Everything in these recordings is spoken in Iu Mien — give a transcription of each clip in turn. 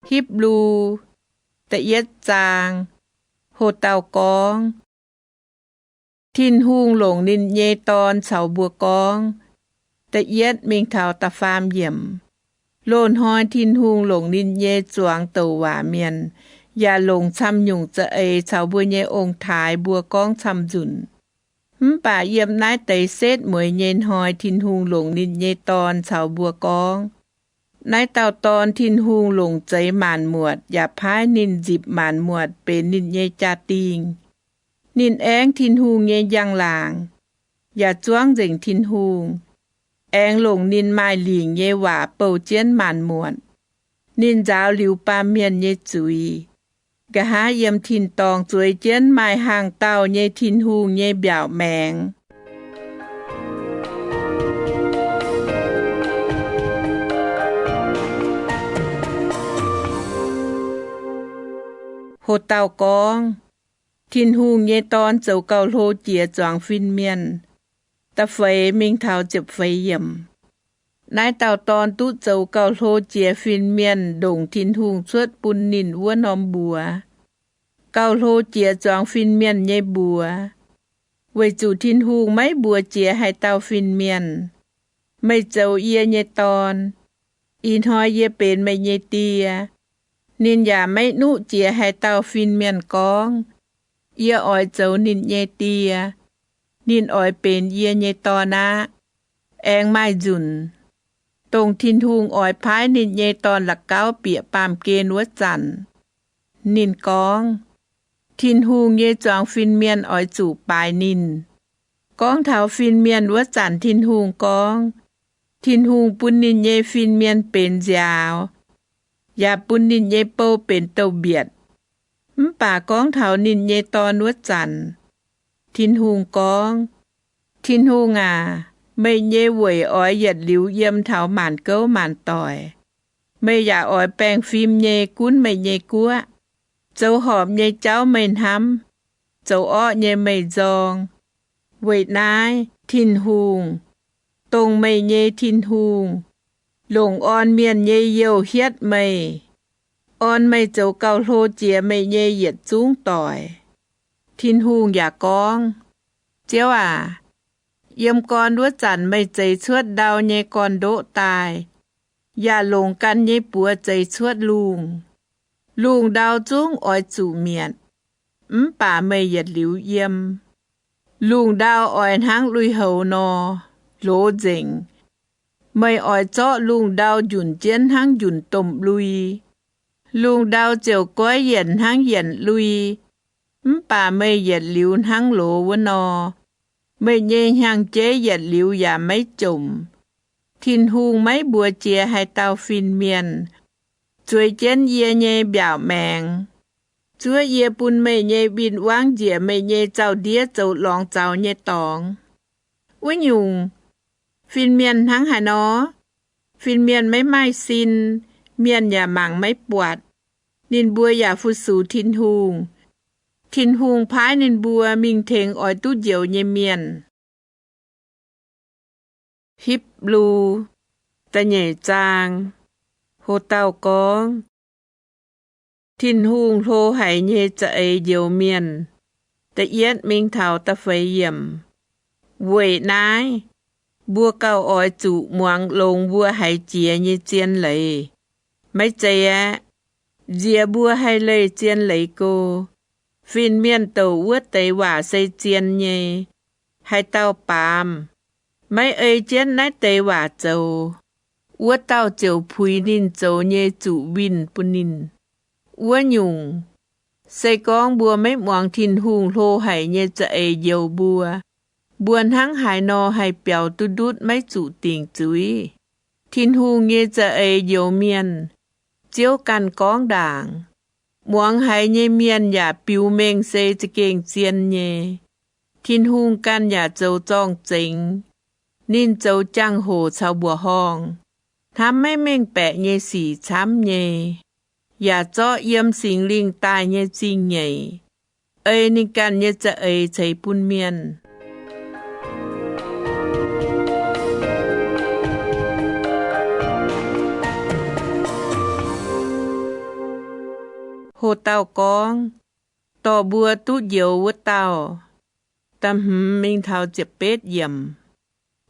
Hipv^lu da'yietv zaang. Ho dauh gorngv, Tin-Hungh longc ninh nyei Dorn caux mbuo gorngv, da'yietv mingh taux da'faam yiemc. Loz-hnoi Tin-Hungh longc ninh nyei zuangx douc waac mienh, yaac longc camv-nyungc za'eix caux mbuo nyei ong-taaix mbuo gorngv camv-nzunc. Mv baac yiem naaiv deix setv mueiz nyei hnoi Tin-Hungh longc ninh nyei Dorn caux mbuo gorngv. Naaiv dauh Dorn Tin-Hungh longc zeix maanc muotc yaac paaiv ninh nzipc maanc muotc benx ninh nyei jaa-dingh. Ninh aengv Tin-Hungh nyei njang-laangc, yaac zuangv nzengc Tin-Hungh, aengx longc ninh maaih lingc nyei waac bouh jienv maanc muotc. Ninh nzaaux liuz baamh mienh nyei zuiz, nqa'haav yiem tin-dorngh zueiz jienv maaih hangh dauh nyei Tin-Hungh nyei mbiaauc maengx. Ho dauh gorngv, Tin-Hungh nyei Dorn zoux gauh hlo jiex zuangx fin-mienh. Da'feix mingh taux ziepc feix yiemc. Naaiv dauh Dorn duqv zoux gauh hlo jiex fin-mienh ndongc Tin-Hungh cuotv bun ninh wuov norm mbuox. Gauh hlo jiex zuangx fin-mienh nyei mbuox, weic zuqc Tin-Hungh maiv mbuox jiex haaix dauh fin-mienh, Meih zoux yie nyei dorn. Ih hnoi yie benx meih nyei die. Ninh yaac maiv nuqv jiex haaix dauh fin-mienh gorngv, Yie oix zoux ninh nyei die. Ninh oix benx yie nyei dorn aqv. Aengx maaih nzunc, dongh Tin-Hungh oix paaiv ninh nyei Dorn la'gauv bieqc baamh gen wuov zanc, ninh gorngv, Tin-Hungh nyei zuangx fin-mienh oix zuqc baaix ninh. Gorngv taux fin-mienh wuov zanc Tin-Hungh gorngv, Tin-Hungh bun ninh nyei fin-mienh benx nziaaux, yaac bun ninh nyei bou benx douz-mbietc. Mv baac gorngv taux ninh nyei Dorn wuov zanc, Tin-Hungh gorngv, Tin-Hungh aac, meih nyei weic oix yietc liuz yiem taux maanc gouv maanc doic. Meih yaac oix baengh fim nyei gunv meih nyei guoqv. Zoux horpc nyei jauv meih hnamv, zoux orqv nyei meih nzorng. Weic naaiv Tin-Hungh, dongh meih nyei Tin-Hungh, longc orn mienh nyei youh hietv meih, orn meih zoux gauh hlo jiex meih nyei yietc zungv doic. Tin-Hungh yaac gorngv, Ziouv aac, yiem gorn wuov zanc meih zeix cuotv ndau nyei gorn-ndoqv daaih, yaac longc ganh nyei buoz zeix cuotv lungh. Lungh ndau zungv oix zuqc mietc, mv baac meih yietc liuz yiem. Lungh ndau oix hnangv lui-houx nor, loz nzengc. Meih oix zorqv lungh ndau njunc jienv hnangv njunc domh lui. Lungh ndau ziouc goiv yienc hnangv yienc lui, mv baac meih yietc liuz hnangv loz wuov nor. Meih nyei hnyangx-jeiv yietc liuz yaac maiv jomc. Tin-Hungh maiv mbuox jiex haaix dauh fin-mienh, Zueiz jienv yie nyei mbiaauc maengx, zuov yie bun meih nyei win-wangv njiec meih nyei zaux-ndiev zoux lorngx zaux nyei dorngx. Wuov nyungc, fin-mienh hnangv haaix nor? Fin-mienh maiv maaih sin, mienh yaac mangc maiv buatc. Ninh mbuo yaac fu-sux Tin-Hungh. Tin-Hungh paaiv ninh mbuo mingh tengx oix duqv njoux nyei mienh. Hipv^lu da'nyeic zaang. Ho dauh gorngv, Tin-Hungh hlo haic nyei za'eix njoux mienh. Da'yietv mingh taux da'feix yiemc. Weic naaiv, mbuo gauh oix zuqc muangx longx mbuo haiz jiex nyei zien leiz. Maiv zeiz aeqv, nziex mbuo haih leih zien leiz go. Fin-mienh douc wuov deix waac se zien nyei. Haaix dauh baamz, maiv ei jienv naaiv deix waac zoux, wuov dauh ziouc puix ninh zoux nyei zuqc winh bun ninh. Wuov nyungc, se gorngv mbuo maiv muangx Tin-Hungh hlo haic nyei za'eix njoux mbuo, mbuo hnangv haaix nor haih biaux duqv ndutv maiv zuqc dingc zuiz? Tin-Hungh nyei za'eix njoux mienh, Ziouv ganh gorngv ndaangc. Muangx haiz nyei mienh yaac biux mengh se za'gengh zien nyei. Tin-Hungh ganh yaac zoux zorng-zengx. Ninh zoux jangx-hoc caux mbuoqc horngh, hnamv maiv mengh baeqc nyei sic camv nyei, yaac zorqv yiem Singx Lingh daaih nyei zingh nyeic ei ninh ganh nyei za'eix ceix bun mienh. Ho dauh gorngv, dorh mbuo duqv njoux wuov dauh. Da'hmz mingh taux ziepc betv yiemc.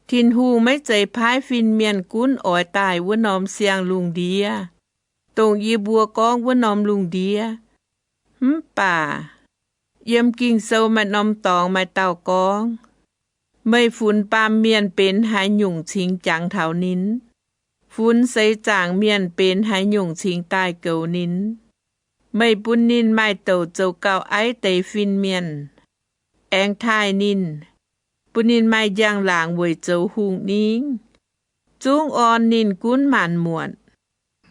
Tin-Hungh maiv zeiz paaiv fin-mienh gunv oix daaih wuov norm siang-lungh ndiev, dongh yie mbuo gorngv wuov norm lungh ndiev. Mv baac yiem Ging-Sou maaih norm dorngx maaih dauh gorngv, meih funx baamh mienh benx haaix nyungc cingx jangx taux ninh? Funx seix zaangc mienh benx haaix nyungc cingx daaih goux ninh? Meih bun ninh maaih douc zoux gauh aiv deix fin-mienh, aengx taaih ninh, bun ninh maaih njang-laangc weic zoux hungh ningv. Zungv orn ninh gunv maanc muotc.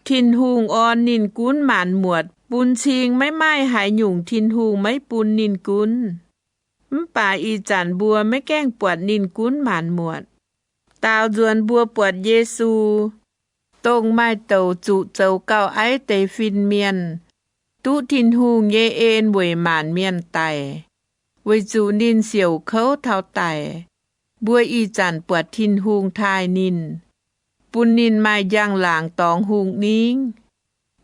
Tin-Hungh orn ninh gunv maanc muotc bun cing maiv maaih haaix nyungc Tin-Hungh maiv bun ninh gunv. Mv baac ih zanc mbuo maiv gaengh buatc ninh gunv maanc muotc. Daaux nzuonx mbuo buatc Yesu, dongh maaih douc zuqc zoux gauh aiv deix fin-mienh, duqv Tin-Hungh nyei en weic maanc mienh daic, weic zuqc ninh siouc kouv taux daic. Mbuo ih zanc buatc Tin-Hungh taaih ninh, bun ninh maaih njang-laangc dorngx hungh ningv.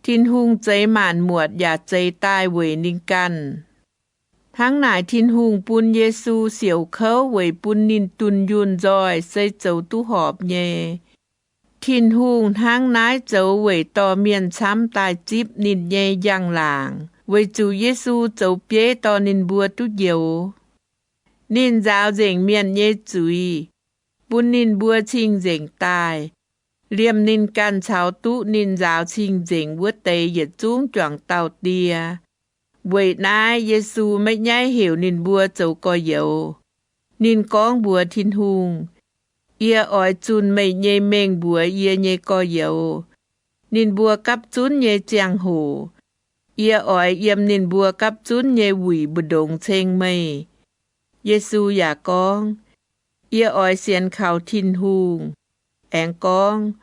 Tin-Hungh zeix maanc muotc yaac zeix daaih weic ninh ganh. Hnangv naaic, Tin-Hungh bun Yesu siouc kouv weic bun ninh dunh yunh nzoih se zoux duqv horpc nyei. Tin-Hungh hnangv naaiv zoux weic dorh mienh camv daaih zipv ninh nyei njang-laangc, weic zuqc Yesu zoux bieiv dorh ninh mbuo duqv njoux. Ninh nzaaux nzengc mienh nyei zuiz, bun ninh mbuo cing-nzengc daaih, liemh ninh ganh caux duqv ninh nzaaux cing-nzengc wuov deix yietc zungv juangc dauh die. Weic naaiv Yesu maiv nyaiv heuc ninh mbuo zoux gorx-youz. Ninh gorngv mbuox Tin-Hungh, yie oix zunh meih nyei mengh mbuox yie nyei gorx-youz ninh mbuo gapv zunv nyei ziangh hoc. Yie oix yiem ninh mbuo gapv zunv nyei wuic mbu'ndongx ceng meih. Yesu yaac gorngv, yie oix sienx kaux Tin-Hungh. Aengx gorngv,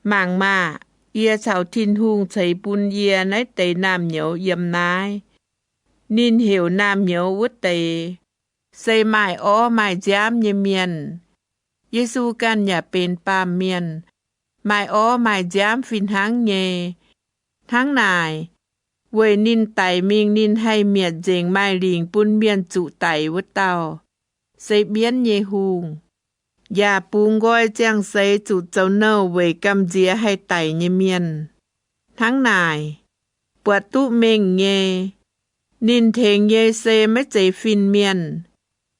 mangc maah! Yie caux Tin-Hungh ceix bun yie naaiv deix naamh nyouz yiem naaiv. Ninh heuc naamh nyouz wuov deix se maaih orv maaih nziaamv nyei mienh. Yesu ganh yaac benx baamh mienh, maaih orv maaih nziaamv fih hnangv nyei. Hnangv naaic, weic ninh daic mingh ninh haih mietc nzengc maaih lingc bun mienh zuqc daic wuov dauh, se mienv nyei hungh, yaac bungx nqoi ziangh seix zuqc zoux nouh weic gamh nziex haih daic nyei mienh. Hnangv naaic, buatc duqv mengh nyei, ninh tengx nyei se maiv zeiz fin-mienh.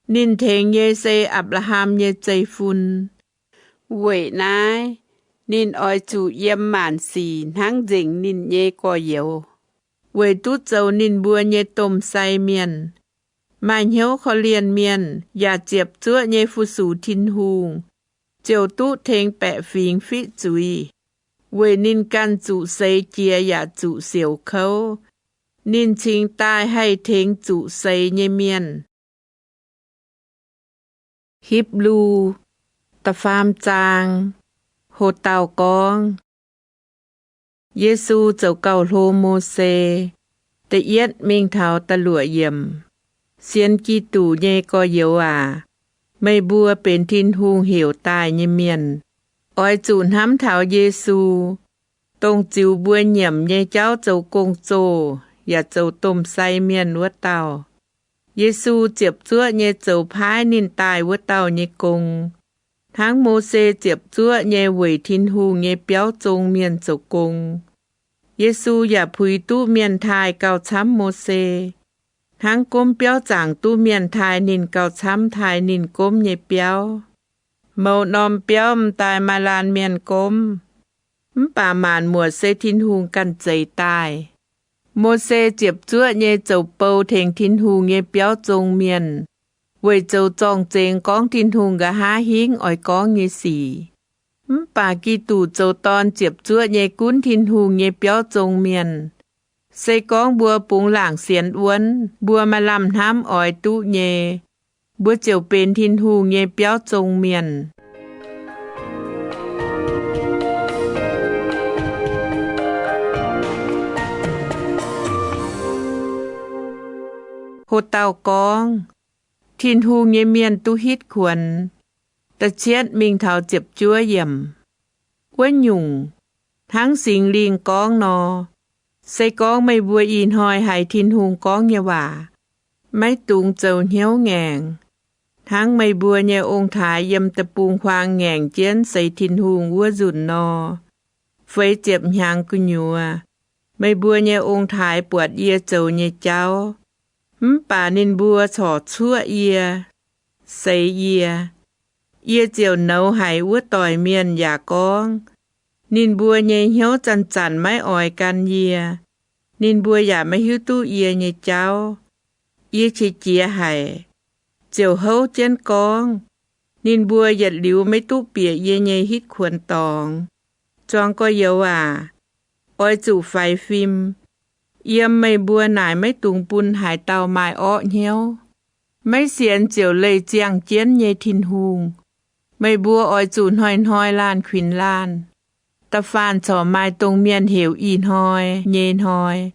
Ninh tengx nyei se Apc^laa^ham nyei zeiv-fun. Weic naaiv, ninh oix zuqc yiem maanc sic hnangv nzengc ninh nyei gorx-youz, weic duqv zoux ninh mbuo nyei domh sai mienh. Maaih hnyouv korv-lienh mienh yaac ziepc zuoqv nyei fu-sux Tin-Hungh, ziouc duqv tengx baeqc fingx fiqv zuiz, weic ninh ganh zuqc seix jiex yaac zuqc siouc kouv. Ninh cingx daaih haih tengx zuqc seix nyei mienh. Hipv^lu da'faam zaang. Ho dauh gorngv, Yesu zoux gauh hlo Mose. Da'yietv mingh taux da'luoqc yiemc. Sienx Giduc nyei gorx-youz aac, meih mbuo benx Tin-Hungh heuc daaih nyei mienh, oix zuqc hnamv taux Yesu, dongh ziux mbuo nyiemc nyei jauv zoux gong-zoh yaac zoux domh sai mienh wuov dauh. Yesu ziepc zuoqv nyei zoux paaiv ninh daaih wuov dauh nyei gong, hnangv Mose ziepc zuoqv nyei weic Tin-Hungh nyei biauv zong mienh zoux gong. Yesu yaac puix duqv mienh taaih gauh camv Mose, hnangv gomv biauv zaangc duqv mienh taaih ninh gauh camv taaih ninh gomv nyei biauv. Mouz norm biauv m'daaih maaih laanh mienh gomv, mv baac maanc muotc se Tin-Hungh ganh zeix daaih. Mose ziepc zuoqv nyei zoux bou tengx Tin-Hungh nyei biauv zong mienh, weic zoux zorng-zengx gorngv Tin-Hungh nqa'haav hingv oix gorngv nyei sic. Mv baac Giduc zoux dorn ziepc zuoqv nyei gunv Tin-Hungh nyei biauv zong mienh, se gorngv mbuo bungx laangc sienx wuonv mbuo maaih lamh hnamv oix duqv nyei, mbuo ziouc benx Tin-Hungh nyei biauv zong mienh. Ho dauh gorngv, Tin-Hungh nyei mienh duqv hitv kuonx. Da'cietv mingh taux ziepc juov yiemc. Wuov nyungc, hnangv Singx Lingh gorngv nor, Se gorngv meih mbuo ih hnoi haiz Tin-Hungh gorngv nyei waac, maiv dungx zoux hnyouv ngaengc, hnangv meih mbuo nyei ong-taaix yiem deic-bung-huaang ngaengc jienv seix Tin-Hungh wuov nzunc nor. Feix ziepc hnyangx gu'nyuoz, meih mbuo nyei ong-taaix buatc yie zoux nyei jauv, mv baac ninh mbuo corc cuoqv yie, seix yie. Yie ziouc nouz haic wuov doic mienh yaac gorngv, Ninh mbuo nyei hnyouv zanc-zanc maiv oix gan yie. Ninh mbuo yaac maiv hiuv duqv yie nyei jauv. Yie qiex jiez haic, ziouc houv jienv gorngv, Ninh mbuo yietc liuz maiv duqv bieqc yie nyei hitv kuonx dorngx. Zuangx gorx-youz aac, oix zuqc faix fim. Yiem meih mbuo naaic maiv dungx bun haaix dauh maaih orqv hnyouv. Maiv sienx ziouc leih ziangh jienv nyei Tin-Hungh. Meih mbuo oix zuqc hnoi-hnoi laanh kuinx laanh. Da'faanh corc maaih dongh mienh heuc Ih Hnoi nyei Hnoi,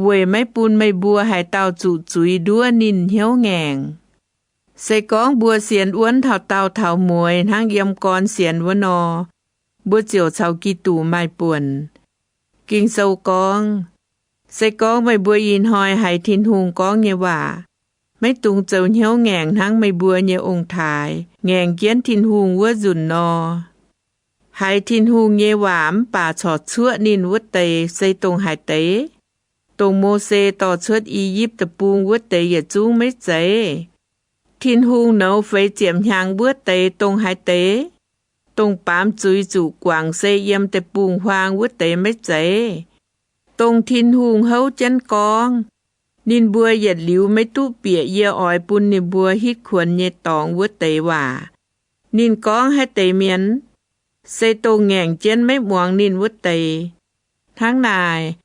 weic maiv bun meih mbuo haaix dauh zuqc zuiz nduov ninh hnyouv ngaengc. Se gorngv mbuo sienx wuonv taux daauh taux mueiz hnangv yiem gorn sienx wuov nor, mbuo ziouc caux Giduc maaih buonc. Ging-Sou gorngv, Se gorngv meih mbuo ih hnoi haiz Tin-Hungh gorngv nyei waac, maiv dungx zoux hnyouv ngaengc hnangv meih mbuo nyei ong-taaix ngaengc jienv Tin-Hungh wuov nzunc nor. Haiz Tin-Hungh nyei waac mv baac corc cuoqv ninh wuov deix se dongh haaix deix? Dongh Mose dorh cuotv I^yipv Deic-Bung wuov deix yietc zungv maiv zeiz? Tin-Hungh nouz feix ziepc hnyangx wuov deix dongh haaix deix? Dongh baamz zuiz zuqc guangc se yiem deic-bung-huaang wuov deix maiv zeiz? Dongh Tin-Hungh houv jienv gorngv, Ninh mbuo yietc liuz maiv duqv bieqc yie oix bun ninh mbuo hitv kuonx nyei dorngx wuov deix waac, ninh gorngv haaix deix mienh? Se dongh ngaengc jienv maiv muangx ninh wuov deix. Hnangv naaic,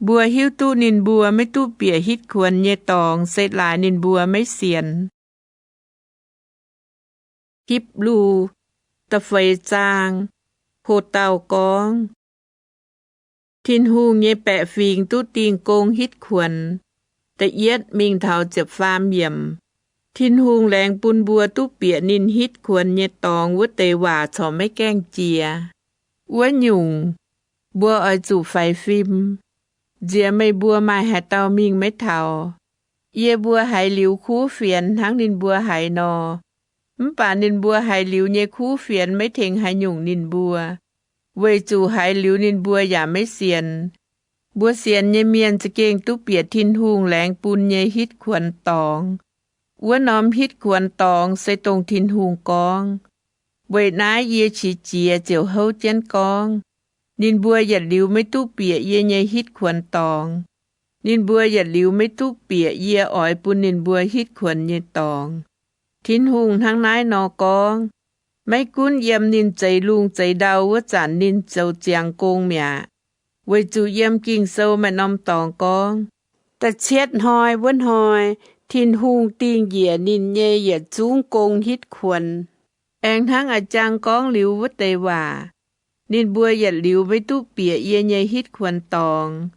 mbuo hiuv duqv ninh mbuo maiv duqv bieqc hitv kuonx nyei dorngx se laaix ninh mbuo maiv sienx. Hipv^lu da'feix zaang. Ho dauh gorngv, Tin-Hungh nyei baeqc fingx duqv dingh gong hitv kuonx. Da'yietv mingh taux ziepc faam yiemc. Tin-Hungh laengz bun mbuo duqv bieqc ninh hitv kuonx nyei dorngx wuov deix waac corc maiv gaengh jiex. Wuov nyungc, mbuo oix zuqc faix fim, nziex meih mbuo maaih haaix dauh mingh maiv taux. Yie mbuo haiz liuz kuv fienx hnangv ninh mbuo haiz nor, mv baac ninh mbuo haiz liuz nyei kuv fienx maiv tengx haaix nyungc ninh mbuo, weic zuqc haiz liuz ninh mbuo yaac maiv sienx. Mbuo sienx nyei mienh za'gengh duqv bieqc Tin-Hungh laengz bun nyei hitv kuonx dorngx. Wuov norm hitv kuonx dorngx se dongh Tin-Hungh gorngv. Weic naaiv yie qiex jiez ziouc houv jienv gorngv, Ninh mbuo yietc liuz maiv duqv bieqc yie nyei hitv kuonx dorngx. Ninh mbuo yietc liuz maiv duqv bieqc yie oix bun ninh mbuo hitv kuonx nyei dorngx. Tin-Hungh hnangv naaiv nor gorngv. Maiv gunv yiem ninh zeix lungh zeix ndau wuov zanc ninh zoux ziangx gong mi'aqv, weic zuqc yiem Ging-Sou maaih norm dorngx gorngv, Da'cietv hnoi wuov hnoi, Tin-Hungh dingh njiec ninh nyei yietc zungv gong hitv kuonx. Aengx hnangv a'jang gorngv liuz wuov deix waac, Ninh mbuo yietc liuz maiv duqv bieqc yie nyei hitv kuonx dorngx.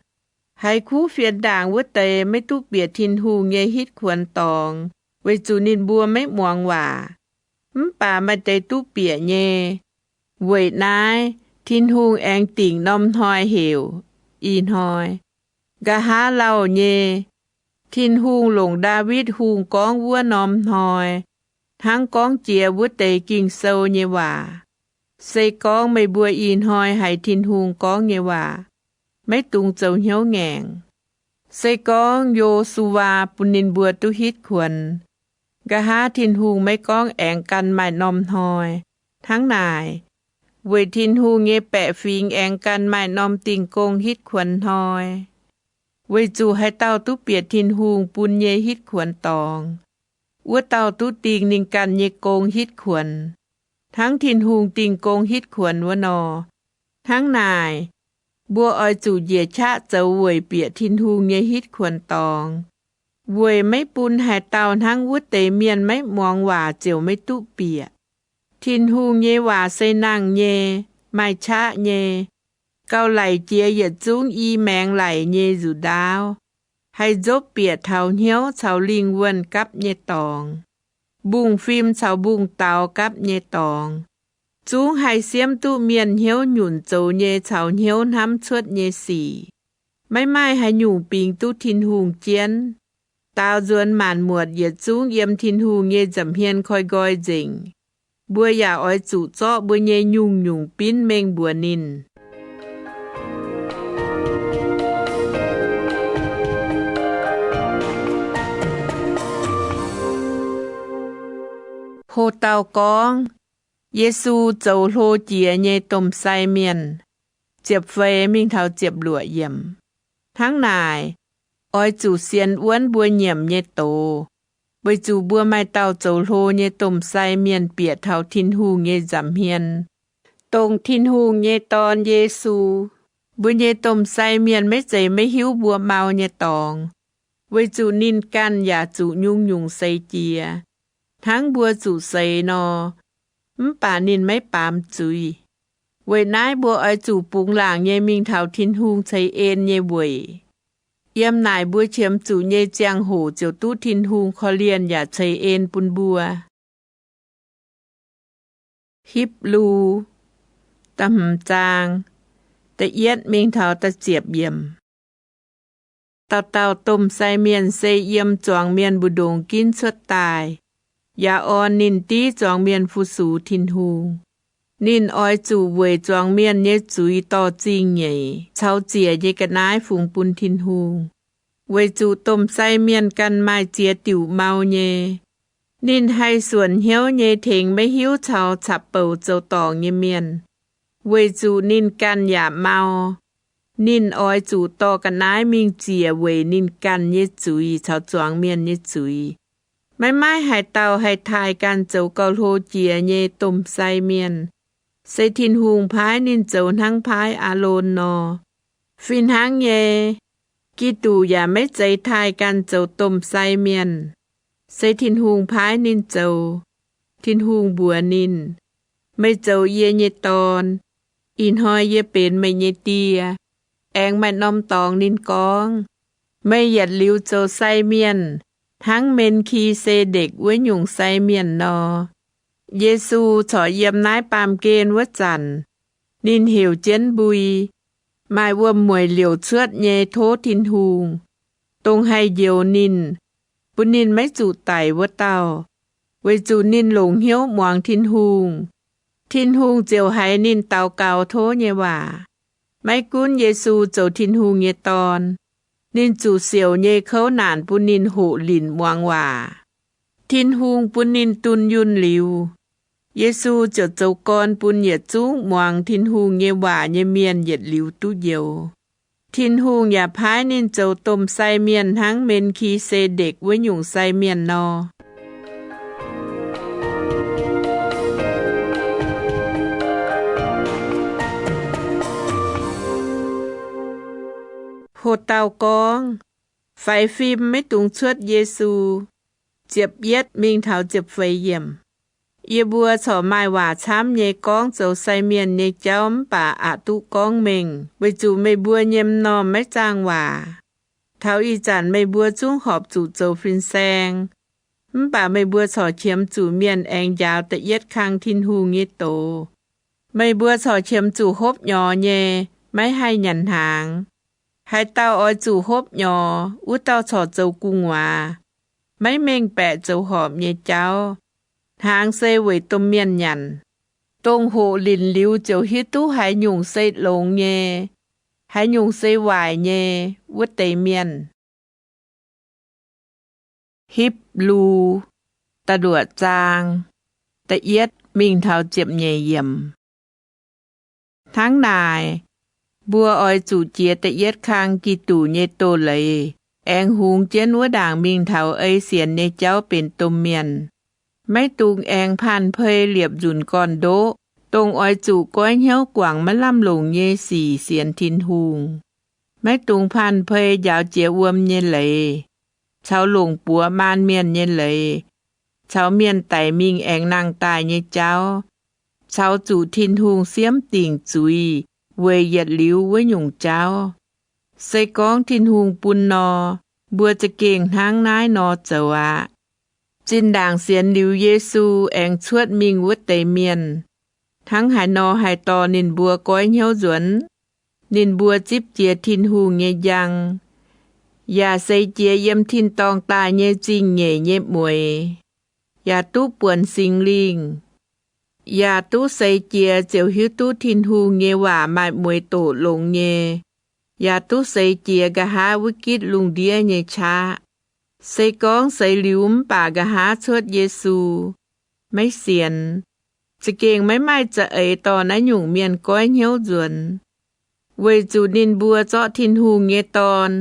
Haiz kuv fienx ndaangc wuov deix maiv duqv bieqc Tin-Hungh nyei hitv kuonx dorngx, weic zuqc ninh mbuo maiv muangx waac. Mv baac maaih deix duqv bieqc nyei. Weic naaiv, Tin-Hungh aengx dingc norm hnoi heuc Ih Hnoi. Nqa'haav lauh nyei, Tin-Hungh longc Ndaawitv Hungh gorngv wuov norm hnoi, hnangv gorngv jiex wuov deix Ging-Sou nyei waac, Se gorngv meih mbuo ih hnoi haiz Tin-Hungh gorngv nyei waac, maiv dungx zoux hnyouv ngaengc. Se gorngv Yo^su^waa bun ninh mbuo duqv hitv kuonx, nqa'haav Tin-Hungh maiv gorngv aengx ganh maaih norm hnoi. Hnangv naaic, weic Tin-Hungh nyei baeqc fingx aengx ganh maaih norm dingh gong hitv kuonx hnoi, weic zuqc haaix dauh duqv bieqc Tin-Hungh bun nyei hitv kuonx dorngx, wuov dauh duqv dingh ninh ganh nyei gong hitv kuonx, hnangv Tin-Hungh dingh gong hitv kuonx wuov nor. Hnangv naaic, mbuo oix zuqc njiec qaqv zoux weic bieqc Tin-Hungh nyei hitv kuonx dorngx, weic maiv bun haaix dauh hnangv wuov deix mienh maiv muangx waac ziouc maiv duqv bieqc. Tin-Hungh nyei waac se nangh nyei, maaih qaqv nyei, gauh laic jiex yietc zungv i maengx laic nyei nzuqc ndaauv, haih nzopv bieqc taux hnyouv caux lingh wuonh gapv nyei dorngx, mbungv-fim caux mbungv-daux gapv nyei dorngx, zungv haih siemv duqv mienh hnyouv nyunc zoux nyei caux hnyouv hnamv cuotv nyei sic. Maiv maaih haaix nyungc bingx duqv Tin-Hungh jienv. Daaux nzuonx maanc muotc yietc zungv yiem Tin-Hungh nyei nza'hmien koi nqoi nzengc. Mbuo yaac oix zuqc zorqv mbuo nyei nyungc-nyungc binv mengh mbuox ninh. Ho dauh gorngv, Yesu zoux hlo jiex nyei domh sai mienh. Ziepc feix mingh taux ziepc luoqc yiemc. Hnangv naaic, oix zuqc sienx wuonv mbuo nyiemc nyei doz, weic zuqc mbuo maaih dauh zoux hlo nyei domh sai mienh bieqc taux Tin-Hungh nyei nza'hmien, dongh Tin-Hungh nyei Dorn, Yesu. Mbuo nyei domh sai mienh maiv zeiz maiv hiuv mbuo mau nyei dorngx, weic zuqc ninh ganh yaac zuqc nyungc-nyungc seix jiex, hnangv mbuo zuqc seix nor, mv baac ninh maiv baamz zuiz. Weic naaiv mbuo oix zuqc bungx laangc nyei mingh taux Tin-Hungh ceix en nyei weic. Yiem naaic mbuo qiemx zuqc nyei ziangh hoc ziouc duqv Tin-Hungh korv-lienh yaac ceix en bun mbuo. Hipv^lu, da'hmz zaang, da'yietv mingh taux da'ziepc yiemc. Dauh dauh domh sai mienh se yiem zuangx mienh mbu'ndongx ginv cuotv daaih, yaac orn ninh div zuangx mienh fu-sux Tin-Hungh. Ninh oix zuqc weic zuangx mienh nyei zuiz dorh zingh nyeic caux ziec nyei ga'naaiv fungx bun Tin-Hungh, weic zuqc domh sai mienh ganh maaih ziex diuc mau nyei. Ninh haih suonc hnyouv nyei tengx maiv hiuv caux caqv-bouc zoux dorngc nyei mienh, weic zuqc ninh ganh yaac mau. Ninh oix zuqc dorh ga'naaiv mingh ziec weic ninh ganh nyei zuiz caux zuangx mienh nyei zuiz. Maiv maaih haaix dauh haih taaih ganh zoux gauh hlo jiex nyei domh sai mienh. Se Tin-Hungh paaiv ninh zoux hnangv paaiv Aalon nor. Fih hnangv nyei, Giduc yaac maiv zeiz taaih ganh zoux domh sai mienh. Se Tin-Hungh paaiv ninh zoux. Tin-Hungh mbuox ninh, Meih zoux yie nyei dorn. Ih hnoi yie benx meih nyei die. Aengx maaih norm dorngx ninh gorngv, Meih yietc liuz zoux sai mienh hnangv Men^ki^se^ndekc wuov nyungc sai mienh nor. Yesu corc yiem naaiv baamh gen wuov zanc, ninh heuc jienv mbui, maaih wuom-mueic liouc cuotv nyei tov Tin-Hungh, dongh haih njoux ninh, bun ninh maiv zuqc daic wuov dauh, weic zuqc ninh longc hnyouv muangx Tin-Hungh. Tin-Hungh ziouc haiz ninh daux gaux tov nyei waac. Maiv gunv Yesu zoux Tin-Hungh nyei Dorn, ninh zuqc siouc nyei kouv naanc bun ninh hoqc linc muangx waac. Tin-Hungh bun ninh dunh yunh liuz, Yesu ziouc zoux gorn bun yietc zungv muangx Tin-Hungh nyei waac nyei mienh yietc liuz duqv njoux. Tin-Hungh yaac paaiv ninh zoux domh sai mienh hnangv Men^ki^se^ndekc wuov nyungc sai mienh nor. Ho dauh gorngv, Faix fim maiv dungx cuotv Yesu. Ziepc yietv mingh taux ziepc feix yiemc. Yie mbuo corc maaih waac camv nyei gorngv zoux sai mienh nyei jauv mv baac aqc duqv gorngv mengh, weic zuqc meih mbuo nyei m'normh maiv zaangh waac. Taux ih zanc meih mbuo zungv horpc zuqc zoux fin-saeng, mv baac meih mbuo corc qiemx zuqc mienh aengx njaaux da'yietv kang Tin-Hungh nyei doz. Meih mbuo corc qiemx zuqc hopv nyorx nyei, maiv haih nyanc hnaangx. Haaix dauh oix zuqc hopv nyorx, wuov dauh corc zoux gu'nguaaz, maiv mengh baeqc zoux horpc nyei jauv. Hnaangx se weic domh mienh nyanc. Dongh hoqc linc liuz ziouc hiuv duqv haaix nyungc se longx nyei, haaix nyungc se waaic nyei, wuov deix mienh. Hipv^lu, da'luoqc zaang, da'yietv mingh taux ziepc nyeic yiemc. Hnangv naaic, mbuo oix zuqc jiex da'yietv kang Giduc nyei doz-leiz, aengx hungx jienv wuov ndaangc mingh taux ei sienx nyei jauv benx domh mienh. Maiv dungx aengx panh pei liepc nzunc gorn-ndoqv, dongh oix zuqc goiv hnyouv guangc maiv lamh longc nyei sic sienx Tin-Hungh. Maiv dungx panh pei njaaux jiex wuom nyei leiz, caux longc buoz maanc mienh nyei leiz, caux mienh daic mingh aengx nangh daaih nyei jauv, caux zuqc Tin-Hungh siemv dingc zuiz weic yietc liuz wuov nyungc jauv. Se gorngv Tin-Hungh bun nor, mbuo za'gengh hnangv naaiv nor zoux aqv. Zinh ndaangc sienx liuz Yesu aengx cuotv mingh wuov deix mienh, hnangv haaix nor haih dorh ninh mbuo goiv hnyouv nzuonx? ninh mbuo zipv jiex Tin-Hungh nyei njang, yaac seix jiex yiem tin-dorngh daaih nyei zingh nyeic nyei mueix, yaac duqv buonc Singx Lingh, yaac duqv seix jiex ziouc hiuv duqv Tin-Hungh nyei waac maaih mueix doqc longx nyei, yaac duqv seix jiex nqa'haav wuov gitv lungh ndiev nyei qaqv. Se gorngv seix liuz mv baac nqa'haav cuotv Yesu, maiv sienx, za'gengh maiv maaih za'eix dorh naaiv nyungc mienh goiv hnyouv nzuonx. Weic zuqc ninh mbuo zorqv Tin-Hungh nyei Dorn,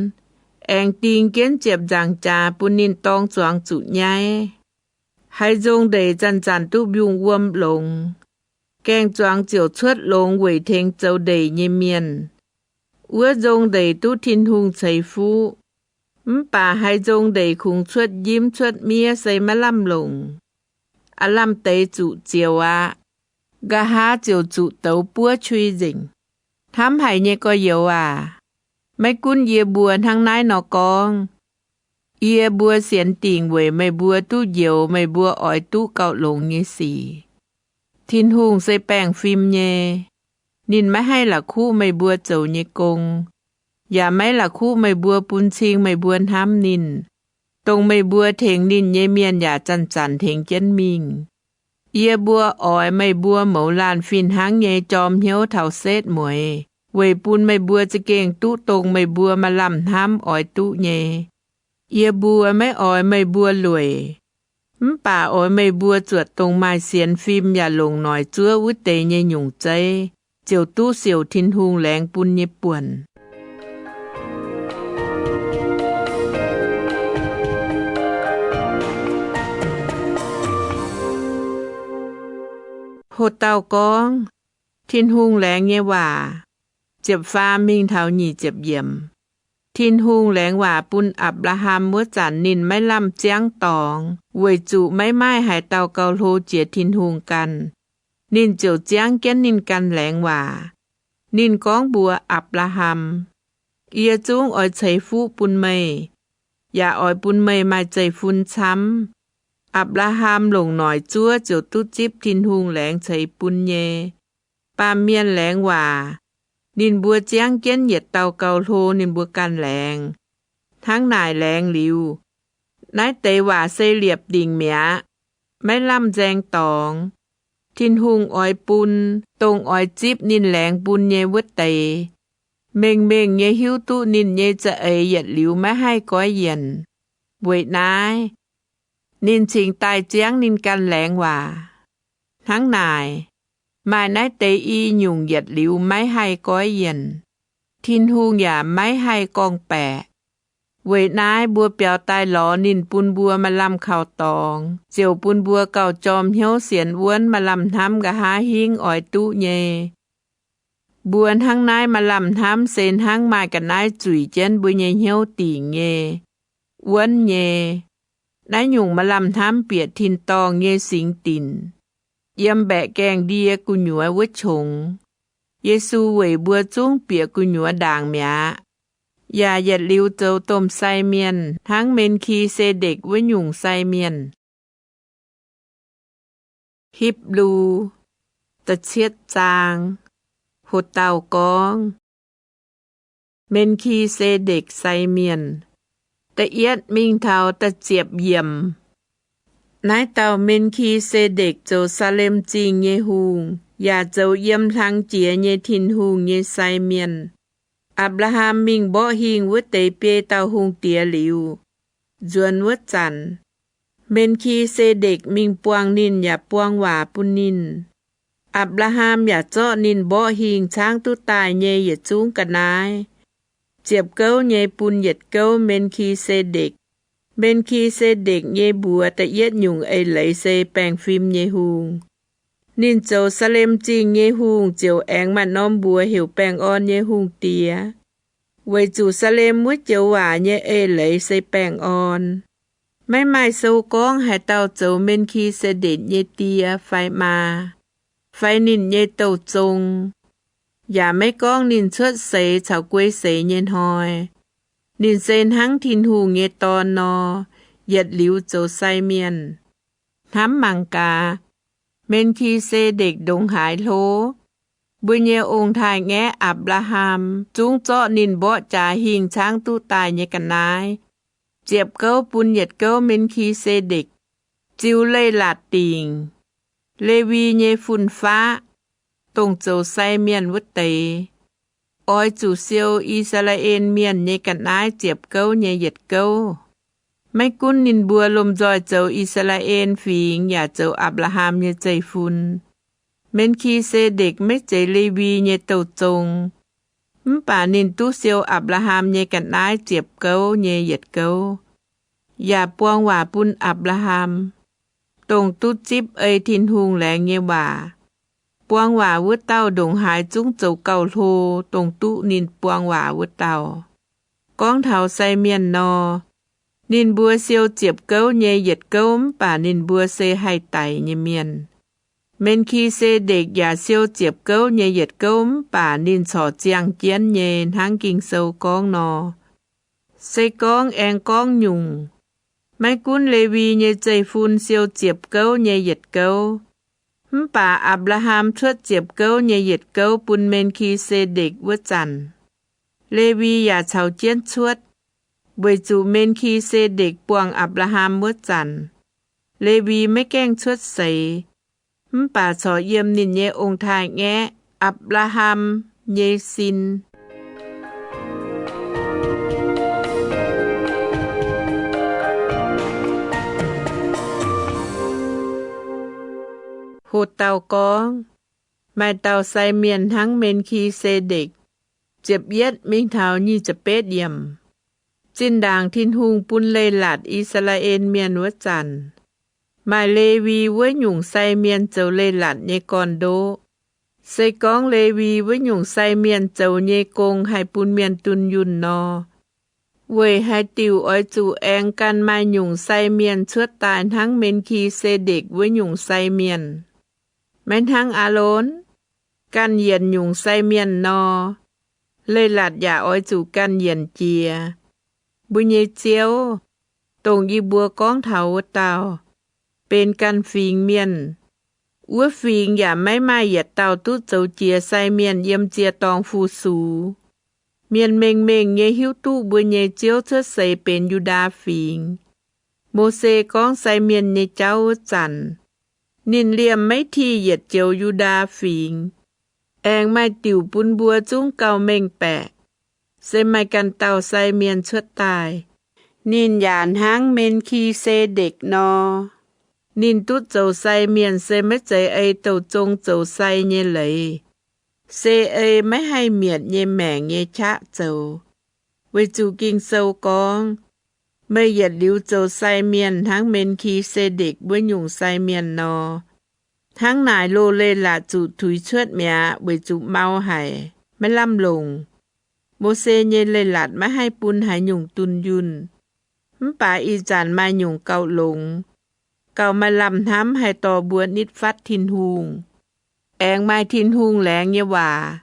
aengx ding jienv ziepc nzaangc jaax bun ninh dorng zuangx zuqc nyaiv. Haaix nzong ndeic zanc-zanc duqv mbiungc wuom longx, gaeng-zuangx ziouc cuotv longx weic tengx zoux ndeic nyei mienh. Wuov nzong ndeic duqv Tin-Hungh ceix fuqv. Mv baac haaix nzong ndeic kungx cuotv njimv cuotv miev se maiv lamh longc. Aav lamh deix zuqc zioux aqv. Nqa'haav ziouc zuqc douz buov qui nzengc. Hnamv haic nyei gorx-youz aac, maiv gunv yie mbuo hnangv naaiv nor gorngv, yie mbuo sienx dingc weic meih mbuo duqv njoux meih mbuo oix duqv gauh longx nyei sic. Tin-Hungh se baengh fim nyei. Ninh maiv haih la'kuqv meih mbuo zoux nyei gong, yaac maiv la'kuqv meih mbuo bun cing meih mbuo hnamv ninh. Dongh meih mbuo tengx ninh nyei mienh yaac zanc-zanc tengx jienv mingh. Yie mbuo oix meih mbuo mouz laanh fih hnangv nyei jorm hnyouv taux setv mueiz, weic bun meih mbuo za'gengh duqv dongh meih mbuo maaih lamh hnamv oix duqv nyei. Yie mbuo maiv oix meih mbuo lueic, mv baac oix meih mbuo zuotc dongh maaih sienx fim yaac longc noic zuov wuov deix nyei nyungc zeiv, ziouc duqv siouc Tin-Hungh laengz bun nyei buonc. Ho dauh gorngv, Tin-Hungh laengz nyei waac, ziepc faam mingh taux nyic ziepc yiemc. Tin-Hungh laengz waac bun Apc^laa^ham wuov zanc ninh maiv lamh ziangv dorngx, weic zuqc maiv maaih haaix dauh gauh hlo jiex Tin-Hungh ganh. Ninh ziouc ziangv jienv ninh ganh laengz waac. Ninh gorngv mbuox Apc^laa^ham, Yie zungv oix ceix fuqv bun meih, yaac oix bun meih maaih zeiv-fun camv. Apc^laa^ham longc noic zuov ziouc duqv zipv Tin-Hungh laengz ceix bun nyei. Baamh mienh laengz waac, ninh mbuo ziangv jienv yietc dauh gauh hlo ninh mbuo ganh laengz. Hnangv naaic laengz liuz, naaiv deix waac se liepc ndingc mi'aqv, maiv lamh nzaeng dorngx. Tin-Hungh oix bun dongh oix zipv ninh laengz bun nyei wuov deix, mengh mengh nyei hiuv duqv ninh nyei za'eix yietc liuz maiv haih goiv yienc. Weic naaiv, ninh cingx daaih ziangv ninh ganh laengz waac. Hnangv naaic, maaih naaiv deix i nyungc yietc liuz maiv haih goiv yienc, Tin-Hungh yaac maiv haih gorngv-baeqc. Weic naaiv mbuo biaux daaih lorz ninh bun mbuo maaih lamh kaux dorngx, ziouc bun mbuo gauh jorm hnyouv sienx wuonv maaih lamh hnamv nqa'haav hingv oix duqv nyei. Mbuo hnangv naaiv maaih lamh hnamv se hnangv maaih ga'naaiv zuic jienv mbuo nyei hnyouv dingc nyei, wuonv nyei. Naaiv nyungc maaih lamh hnamv bieqc tin-dorngh nyei singx dinc, yiem mbaeqc gaengh ndie gu'nyuoz wuov qongx. Yesu weic mbuo zungv bieqc gu'nyuoz ndaangc mi'aqv, yaac yietc liuz zoux domh sai mienh hnangv Men^ki^se^ndekc wuov nyungc sai mienh. Hipv^lu, da'cietv zaang. Ho dauh gorngv, Men^ki^se^ndekc sai mienh. Da'yietv mingh taux da'ziepc yiemc. Naaiv dauh Men^ki^se^ndekc zoux Salem Zingh nyei hungh, yaac zoux yiem hlang jiex nyei Tin-Hungh nyei sai mienh. Apc^laa^ham mingh mborqv hingh wuov deix biei dauh hungh diex liuz, nzuonx wuov zanc, Men^ki^se^ndekc mingh buangh ninh yaac buang waac bun ninh. Apc^laa^ham yaac zorqv ninh mborqv hingh caangv duqv daaih nyei yietc zungv ga'naaiv, ziepc gouv nyei bun yietc gouv Men^ki^se^ndekc. Men^ki^se^ndekc nyei mbuox da'yietv nyungc eix leiz se baengh fim nyei hungh. Ninh zoux Salem Zingh nyei hungh ziouc aengx maaih norm mbuox heuc baengh orn nyei hungh diex, weic zuqc Salem wuov joux waac nyei eix leiz se baengh orn. Maiv maaih sou gorngv haaix dauh zoux Men^ki^se^ndekc nyei die fai maa, fai ninh nyei douh zong, yaac maiv gorngv ninh cuotv seix caux guei seix nyei hnoi. Ninh se hnangv Tin-Hungh nyei Dorn nor, yietc liuz zoux sai mienh. Hnamv mangc gaax, Men^ki^se^ndekc ndongc haaix hlo? Mbuo nyei ong-taaix-ngaeqv Apc^laa^ham zungv zorqv ninh mborqv jaax hingh caangv duqv daaih nyei ga'naaiv ziepc gouv bun yietc gouv Me^ki^se^ndekc, ziux Leiz^latc Dingc, Lewi nyei fun-faqv, dongh zoux sai mienh wuov deix, oix zuqc siou I^saa^laa^en Mienh nyei ga'naaiv ziepc gouv nyei yietc gouv. Maiv gunv ninh mbuo lomh nzoih zoux I^saa^laa^en Fingx yaac zoux Apc^laa^ham nyei zeiv-fun, Me^ki^se^ndekc maiv zeiz Lewi nyei douh zong, mv baac ninh duqv siou Apc^laa^ham nyei ga'naaiv ziepc gouv nyei yietc gouv, yaac buang waac bun Apc^laa^ham, dongh duqv zipv ei Tin-Hungh laengz nyei waac. Buang waac wuov dauh ndongc haaix zungv zoux gauh hlo dongh duqv ninh buang waac wuov dauh. Gorngv taux sai mienh nor, ninh mbuo siou ziepc gouv nyei yietc gouv mv baac ninh mbuo se haih daic nyei mienh. Me^ki^se^ndekc yaac siou ziepc gouv nyei yietc gouv mv baac ninh corc ziangh jienv nyei hnangv Ging-Sou gorngv nor. Se gorngv aengx gorngv nyungc, maiv gunv Lewi nyei zeiv-fun siou ziepc gouv nyei yietc gouv, mv baac Apc^laa^ham cuotv ziepc gouv nyei yietc gouv bun Me^ki^se^ndekc wuov zanc, Lewi yaac caux jienv cuotv, weic zuqc Me^ki^se^ndekc buangh Apc^laa^ham wuov zanc, Lewi maiv gaengh cuotv seix, mv baac corc yiem ninh nyei ong-taaix-ngaeqv Apc^laa^ham nyei sin. Ho dauh gorngv, maaih dauh sai mienh hnangv Me^ki^se^ndekc. Ziepc yietv mingh taux nyic ziepc betv yiemc. Zinh ndaangc Tin-Hungh bun leiz-latc I^saa^laa^en Mienh wuov zanc, maaih Lewi wuov nyungc sai mienh zoux leiz-latc nyei gorn-ndoqv. Se gorngv Lewi wuov nyungc sai mienh zoux nyei gong haih bun mienh dunh yunh nor, weic haaix diuc oix zuqc aengx ganh maaih nyungc sai mienh cuotv daaih hnangv Me^ki^se^ndekc wuov nyungc sai mienh? Maiv hnangv Aalon ganh yienc nyungc sai mienh nor, leiz-latc yaac oix zuqc ganh yienc jiex. Mbuo nyei Ziouv, dongh yie mbuo gorngv taux wuov dauh, benx ganh fingx mienh. Wuov fingx yaac maiv maaih yietc dauh duqv zoux jiex sai mienh yiem ziec-dorngh fu-sux. Mienh mengh mengh nyei hiuv duqv mbuo nyei Ziouv cuotv seix benx Yu^ndaa Fingx. Mose gorngv sai mienh nyei jauv wuov zanc, ninh liemh maiv tih yietc joux Yu^ndaa Fingx. Aengx maaih diuc bun mbuo zungv gauh mengh baeqc, se maaih ganh dauh sai mienh cuotv daaih. Ninh yaac hnangv Me^ki^se^ndekc nor, ninh duqv zoux sai mienh se maiv zeiz ei douh zong zoux sai nyei leiz, se ei maiv haih mietc nyei maengc nyei qaqv zoux. Weic zuqc Ging-Sou gorngv, meih yietc liuz zoux sai mienh hnangv Me^ki^se^ndekc wuov nyungc sai mienh nor. Hnangv naaic loz-leiz-latc zuqc tuix cuotv mi'aqv, weic zuqc mau haic, maiv lamh longc. Mose nyei leiz-latc maiv haih bun haaix nyungc dunh yunh. Mv baac ih zanc maaih nyungc gauh longx, gauh maaih lamh hnamv haih dorh mbuo nitv fatv Tin-Hungh. Aengx maaih Tin-Hungh laengz nyei waac.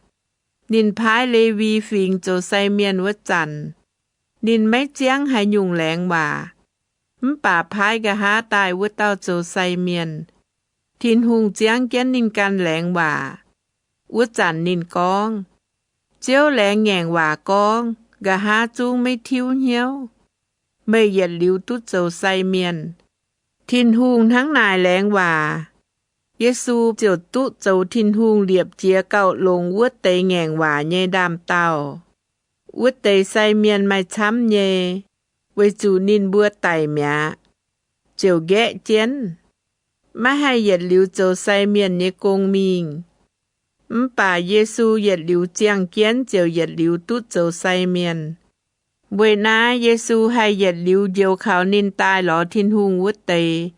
Ninh paaiv Lewi Fingx zoux sai mienh wuov zanc, ninh maiv ziangv haaix nyungc laengz waac, mv baac paaiv nqa'haav daaih wuov dauh zoux sai mienh. Tin-Hungh ziangv jienv ninh ganh laengz waac. Wuov zanc ninh gorngv, Ziouv laengz ngaengc waac gorngv, nqa'haav zungv maiv tiuv hnyouv. Meih yietc liuz duqv zoux sai mienh. Tin-Hungh hnangv naaic laengz waac, Yesu ziouc duqv zoux Tin-Hungh liepc jiez gauh longx wuov deix ngaengc waac nyei ndaam-daauh. Wuov deix sai mienh maaih camv nyei, weic zuqc ninh mbuo daic mi'aqv, ziouc nqaeqv jienv, maiv haih yietc liuz zoux sai mienh nyei gong mingh. Mv baac Yesu yietc liuz ziangh jienv ziouc yietc liuz duqv zoux sai mienh. Weic naaiv Yesu haih yietc liuz njoux kaux ninh daaih lorz Tin-Hungh wuov deix,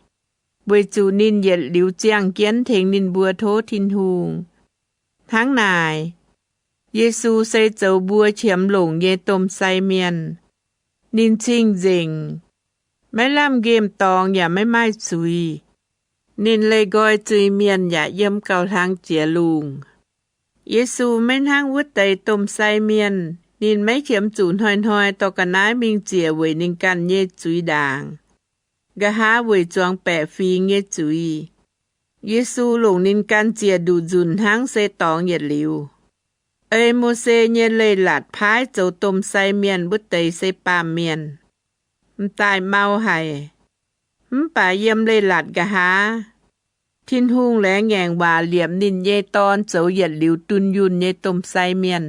weic zuqc ninh yietc liuz ziangh jienv tengx ninh mbuo tov Tin-Hungh. Hnangv naaic, Yesu se zoux mbuo qiemx longc nyei domh sai mienh. Ninh cing-nzengc, maiv lamh nqemh dorngx yaac maiv maaih zuiz. Ninh leih nqoi zuiz-mienh yaac yiem gauh hlang jiex lungh. Yesu maiv hnangv wuov deix domh sai mienh, ninh maiv qiemx zuqc hnoi-hnoi dorh ga'naaiv mingh ziec weic ninh ganh nyei zuiz ndaangc, nqa'haav weic zuangx baeqc fingx nyei zuiz. Yesu longc ninh ganh ziec nduqc nzunc hnangv se dorngx yietc liuz. Ei Mose nyei Leiz-Latc paaiv zoux domh sai mienh wuov deix se baamh mienh, m'daaih mau haic. Mv baac yiem Leiz-Latc nqa'haav, Tin-Hungh laengz ngaengc waac liepc ninh nyei Dorn zoux yietc liuz dunh yunh nyei domh sai mienh.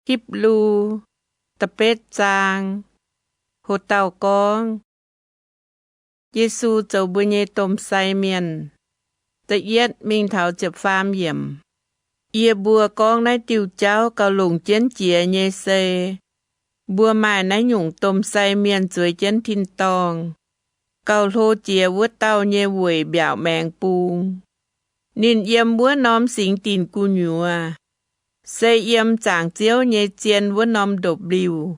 Hipv^lu da'betv zaang. Ho dauh gorngv, Yesu zoux mbuo nyei domh sai mienh. Da'yietv mingh taux ziepc faam yiemc. Yie mbuo gorngv naaiv diuh jauv gauh longc jienv jiex nyei se, mbuo maaih naaiv nyungc domh sai mienh zueiz jienv tin-dorngh, gauh hlo jiex wuov dauh nyei weic mbiaauc maengx bung. Ninh yiem wuov norm singx dinc gu'nyuoz, se yiem zaangc Ziouv nyei zien wuov norm ndopv-liuh,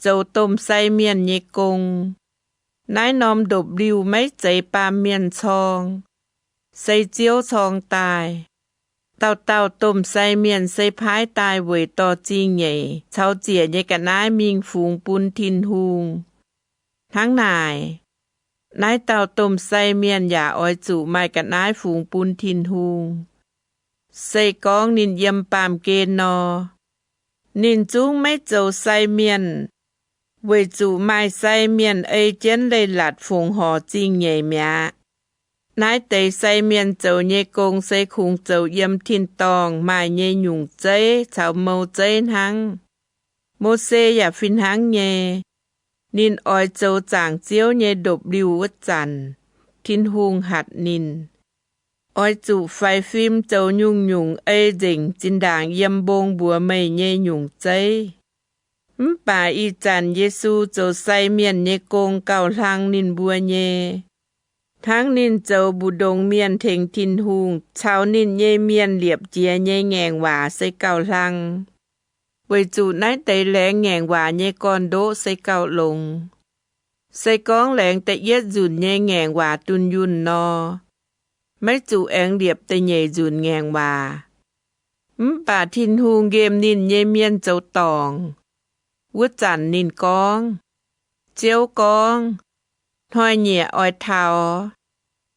zoux domh sai mienh nyei gong. Naaiv norm ndopv-liuh maiv zeiz baamh mienh corng, se Ziouv corng daaih. Dauh dauh domh sai mienh se paaiv daaih weic dorh zingh nyeic caux ziec nyei ga'naaiv mingh fungx bun Tin-Hungh. Hnangv naaic, naaiv dauh domh sai mienh yaac oix zuqc maaih ga'naaiv fungx bun Tin-Hungh, se gorngv ninh yiem baamh gen nor. Ninh zungv maiv zoux sai mienh, weic zuqc maaih sai mienh ei jienv Leiz-Latc fongc horc zingh nyeic mi'aqv. Naaiv deix sai mienh zoux nyei gong se kungx zoux yiem tin-dorngh maaih nyei nyungc zeiv caux mou zeiv hnangv. Mose yaac fih hnangv nyei. Ninh oix zoux zaangc Ziouv nyei ndopv-liuh wuov zanc, Tin-Hungh hatc ninh, oix zuqc faix fim zoux nyungc-nyungc ei nzengc zinh ndaangc yiem mbong mbuox meih nyei nyungc zeiv. Mv baac ih zanc Yesu zoux sai mienh nyei gong gauh hlang ninh mbuo nyei, hnangv ninh zoux mbu'ndongx mienh tengx Tin-Hungh caux ninh nyei mienh liepc jiez nyei ngaengc waac se gauh hlang. Weic zuqc naaiv deix laengz ngaengc waac nyei gorn-ndoqv se gauh longx. Se gorngv laengz da'yietv nzunc nyei ngaengc waac dunh yunh nor, maiv zuqc aengx liepc da'nyeic nzunc ngaengc waac. Mv baac Tin-Hungh nqemh ninh nyei mienh zoux dorngc. Wuov zanc ninh gorngv, Ziouv gorngv, Hnoi-nyieqc oix taux.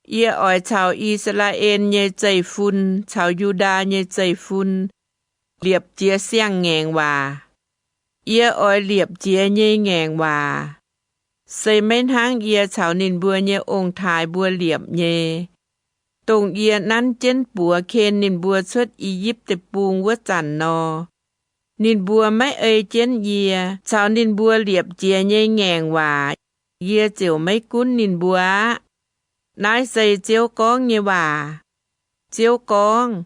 Yie oix caux I^saa^laa^en nyei zeiv-fun caux Yu^ndaa nyei zeiv-fun liepc jiez siang-ngaengc waac. Yie oix liepc jiez nyei ngaengc waac se maiv hnangv yie caux ninh mbuo nyei ong-taaix mbuo liepc nyei, dongh yie nanv jienv buoz ken ninh mbuo cuotv I^yipv Deic-Bung wuov zanc nor. Ninh mbuo maiv ei jienv yie caux ninh mbuo liepc jiez nyei ngaengc waac, yie ziouc maiv gunv ninh mbuo aqv. Naaiv se Ziouv gorngv nyei waac. Ziouv gorngv,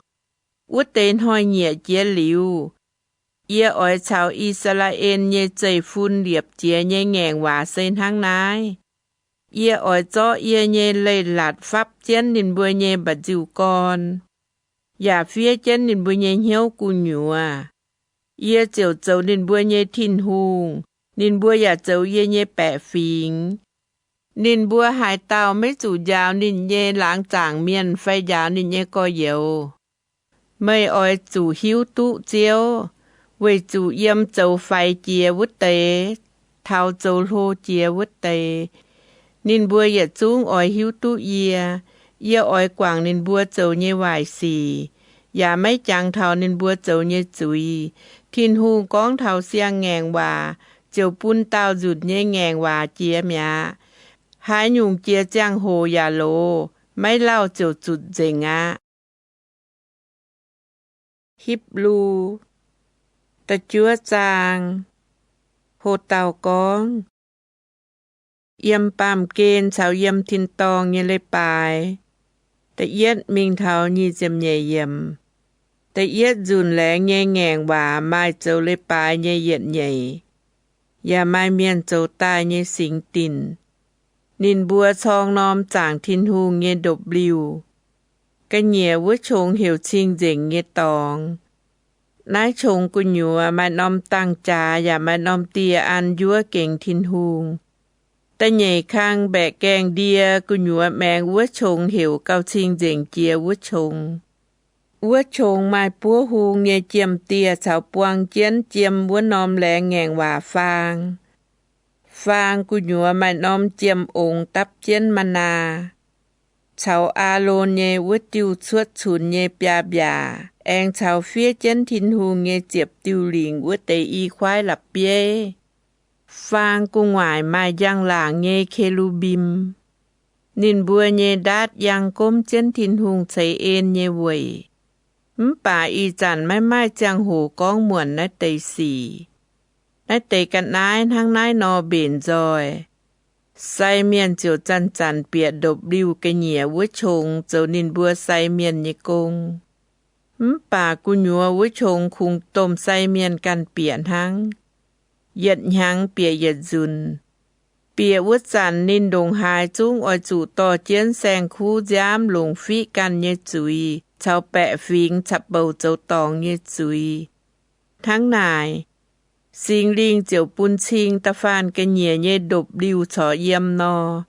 Wuov deix hnoi-nyieqc jiex liuz, yie oix caux I^saa^laa^en nyei zeiv-fun liepc jiez nyei ngaengc waac se hnangv naaiv. Yie oix zorqv yie nyei leiz-latc fapv jienv ninh mbuo nyei mba'nziu-gorn, yaac fiev jienv ninh mbuo nyei hnyouv gu'nyuoz. Yie ziouc zoux ninh mbuo nyei Tin-Hungh, ninh mbuo yaac zoux yie nyei baeqc fingx. Ninh mbuo haaix dauh maiv zuqc njaaux ninh nyei laangz zaangc mienh fai njaaux ninh nyei gorx-youz. Meih oix zuqc hiuv duqv Ziouv, weic zuqc yiem zoux faix jiex wuov deix taux zoux hlo jiex wuov deix, ninh mbuo yietc zungv oix hiuv duqv yie. Yie oix guangc ninh mbuo zoux nyei waaic sic, yaac maiv jangx taux ninh mbuo zoux nyei zuiz. Tin-Hungh gorngv taux siang-ngaengc waac ziouc bun daauh nzunc nyei ngaengc waac jiex mi'aqv. Haaix nyungc jiex ziangh hoc yaac loz, maiv lauh ziouc zutc nzengc aqv. Hipv^lu da'juov zaang. Ho dauh gorngv, yiem baamh gen caux yiem tin-dorngh nyei leiz-baaix, da'yietv mingh taux nyic ziepc nyeic yiemc. Da'yietv nzunc laengz nyei ngaengc waac maaih zoux leiz-baaix nyei yietc nyeic, yaac maaih mienh zoux daaih nyei singx dinc. Ninh mbuo corng norm zaangc Tin-Hungh nyei ndopv-liuh. Ga'nyiec wuov qongx heuc Cing-Nzengc nyei Dorngx. Naaiv qongx gu'nyuoz maaih norm dang-jaax yaac maaih norm dieh an njuov gengx Tin-Hungh. Da'nyeic kang mbaeqc gaengh ndie gu'nyuoz maengx wuov qongx heuc Gauh Cing-Nzengc Jiex Wuov Qongx. Wuov qongx maaih buov hung nyei jiem-dieh caux buang jienv jiem wuov norm laengz ngaengc waac faang. Faang gu'nyuoz maaih norm jiem-ongx dapv jienv maa^naa. caux Aalon nyei wuov diuh cuotv cunx nyei biaa mbiaac, aengx caux fiev jienv Tin-Hungh nyei ziepc diuh lingc wuov deix i kuaaiv la'bieiv. Faang gu'nguaaic maaih njang-laangc nyei ke^lu^mbim. Ninh mbuo nyei ndaatv yangh gomv jienv Tin-Hungh ceix en nyei weic. Mv baac ih zanc maiv maaih ziangh hoc gorngv muonc naaiv deix sic. Naaiv deix ga'naaiv hnangv naaiv nor mbenc nzoih. Sai mienh ziouc zanc-zanc bieqc ndopv-liuh ga'nyiec wuov qongx zoux ninh mbuo sai mienh nyei gong. Mv baac gu'nyuoz wuov qongx kungx domh sai mienh ganh bieqc hnangv, yietc hnyangx bieqc yietc nzunc. Bieqc wuov zanc ninh ndongc haaix zungv oix zuqc dorh jienv saeng-kuv nziaamv longc fiqv ganh nyei zuiz caux baeqc fingx caux bouc zoux dorngx nyei zuiz. Hnangv naaic, Singx Lingh ziouc bun cing da'faanh ga'nyiec nyei ndopv-liuh corc yiem nor,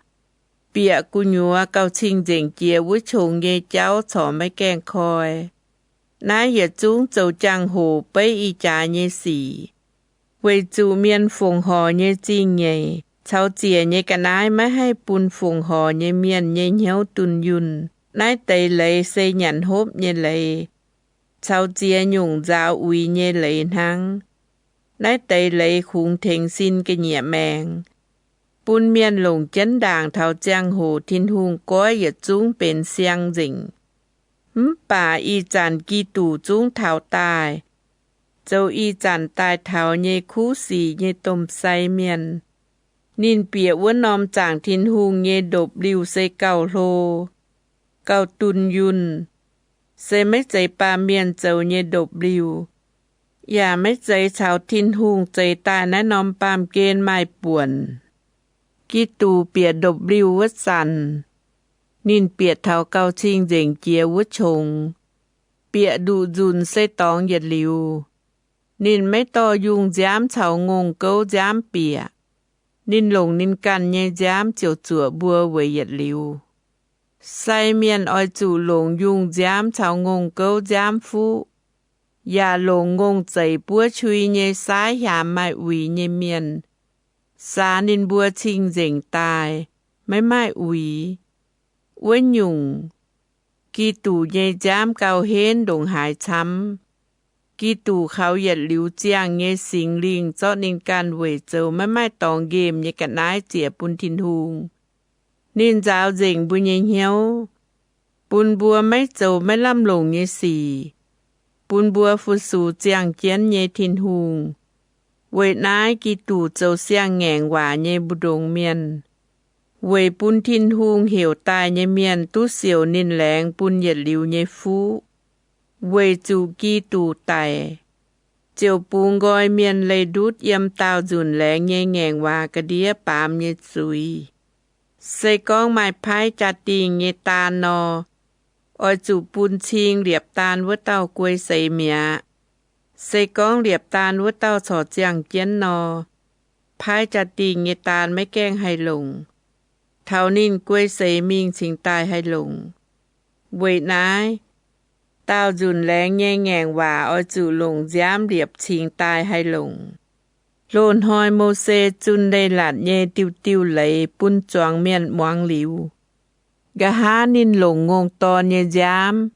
bieqc gu'nyuoz gauh cing-nzengc jiex wuov qongx nyei jauv corc maiv gaengh koi. Naaiv yietc zungv zoux jangx-hoc beiv ih jaax nyei sic, weic zuqc mienh fongc horc nyei zingh nyeic caux ziec nyei ga'naaiv maiv haih bun fongc horc nyei mienh nyei hnyouv dunh yunh. Naaiv deix leiz se nyanc hopv nyei leiz, caux ziex nyungc nzaaux uix nyei leiz hnangv. Naaiv deix leiz kungx tengx sin ga'nyiec maengx, bun mienh longc jienv ndaangc taux ziangh hoc Tin-Hungh goiv yietc zungv benx siang nzengc. Mv baac ih zanc Giduc zungv taux daaih, zoux ih zanc daaih taux nyei kuv sic nyei domh sai mienh. Ninh bieqc wuov norm zaangc Tin-Hungh nyei ndopv-liuh se gauh hlo, gauh dunh yunh, se maiv zeiz baamh mienh zoux nyei ndopv-liuh, yaac maiv zeiz caux Tin-Hungh zeix daaih naaiv norm baamh gen maaih buonc. Giduc bieqc ndopv-liuh wuov zanc, ninh bieqc taux gauh cing-nzengc jiex wuov qongx, bieqc nduqc nzunc se dorngx yietc liuz. Ninh maiv dorh yungh nziaamv caux ngongh gouv nziaamv bieqc. Ninh longc ninh ganh nyei nziaamv ziouc zuoqc mbuo weic yietc liuz. Sai mienh oix zuqc longc yungh nziaamv caux ngongh gouv nziaamv fuqv, yaac longc ngongh zeix buov qui nyei saaiv hiaamx maaih uix nyei mienh, saax ninh mbuo cing-nzengc daaih, maiv maaih uix. Wuov nyungc, Giduc nyei nziaamv gauh henv ndongc haaix camv. Giduc kaux yietc liuz ziangh nyei Singx Lingh zorqv ninh ganh weic zoux maiv maaih dorngx nqemh nyei ga'naaiv ziec bun Tin-Hungh. Ninh nzaaux nzengc mbuo nyei hnyouv, bun mbuo maiv zoux maiv lamh longc nyei sic, bun mbuo fu-sux ziangh jienv nyei Tin-Hungh. Weic naaiv Giduc zoux siang-ngaengc waac nyei mbu'ndongx mienh, weic bun Tin-Hungh heuc daaih nyei mienh duqv siouc ninh laengz bun yietc liuz nyei fuqv. Weic zuqc Giduc daic, ziouc bungx nqoi mienh leih ndutv yiem daauh nzunc laengz nyei ngaengc waac ga'ndiev baamz nyei zuiz. Se gorngv maaih paaiv jaa-dingh nyei daan nor, oix zuqc bun cing liepc daan wuov dauh guei seix mi'aqv. Se gorngv liepc daan wuov dauh corc ziangh jienv nor, paaiv jaa-dingh nyei daan maiv gaengh haih longc. Taux ninh guei seix mingh cingx daaih haih longc. Weic naaiv, daauh nzunc laengz nyei ngaengc waac oix zuqc longc nziaamv liepc cingx daaih haih longc. Loz-hnoi Mose zunh leiz-latc nyei diuh diuh leiz bun zuangx mienh muangx liuz, nqa'haav ninh longc ngongh dorn nyei nziaamv,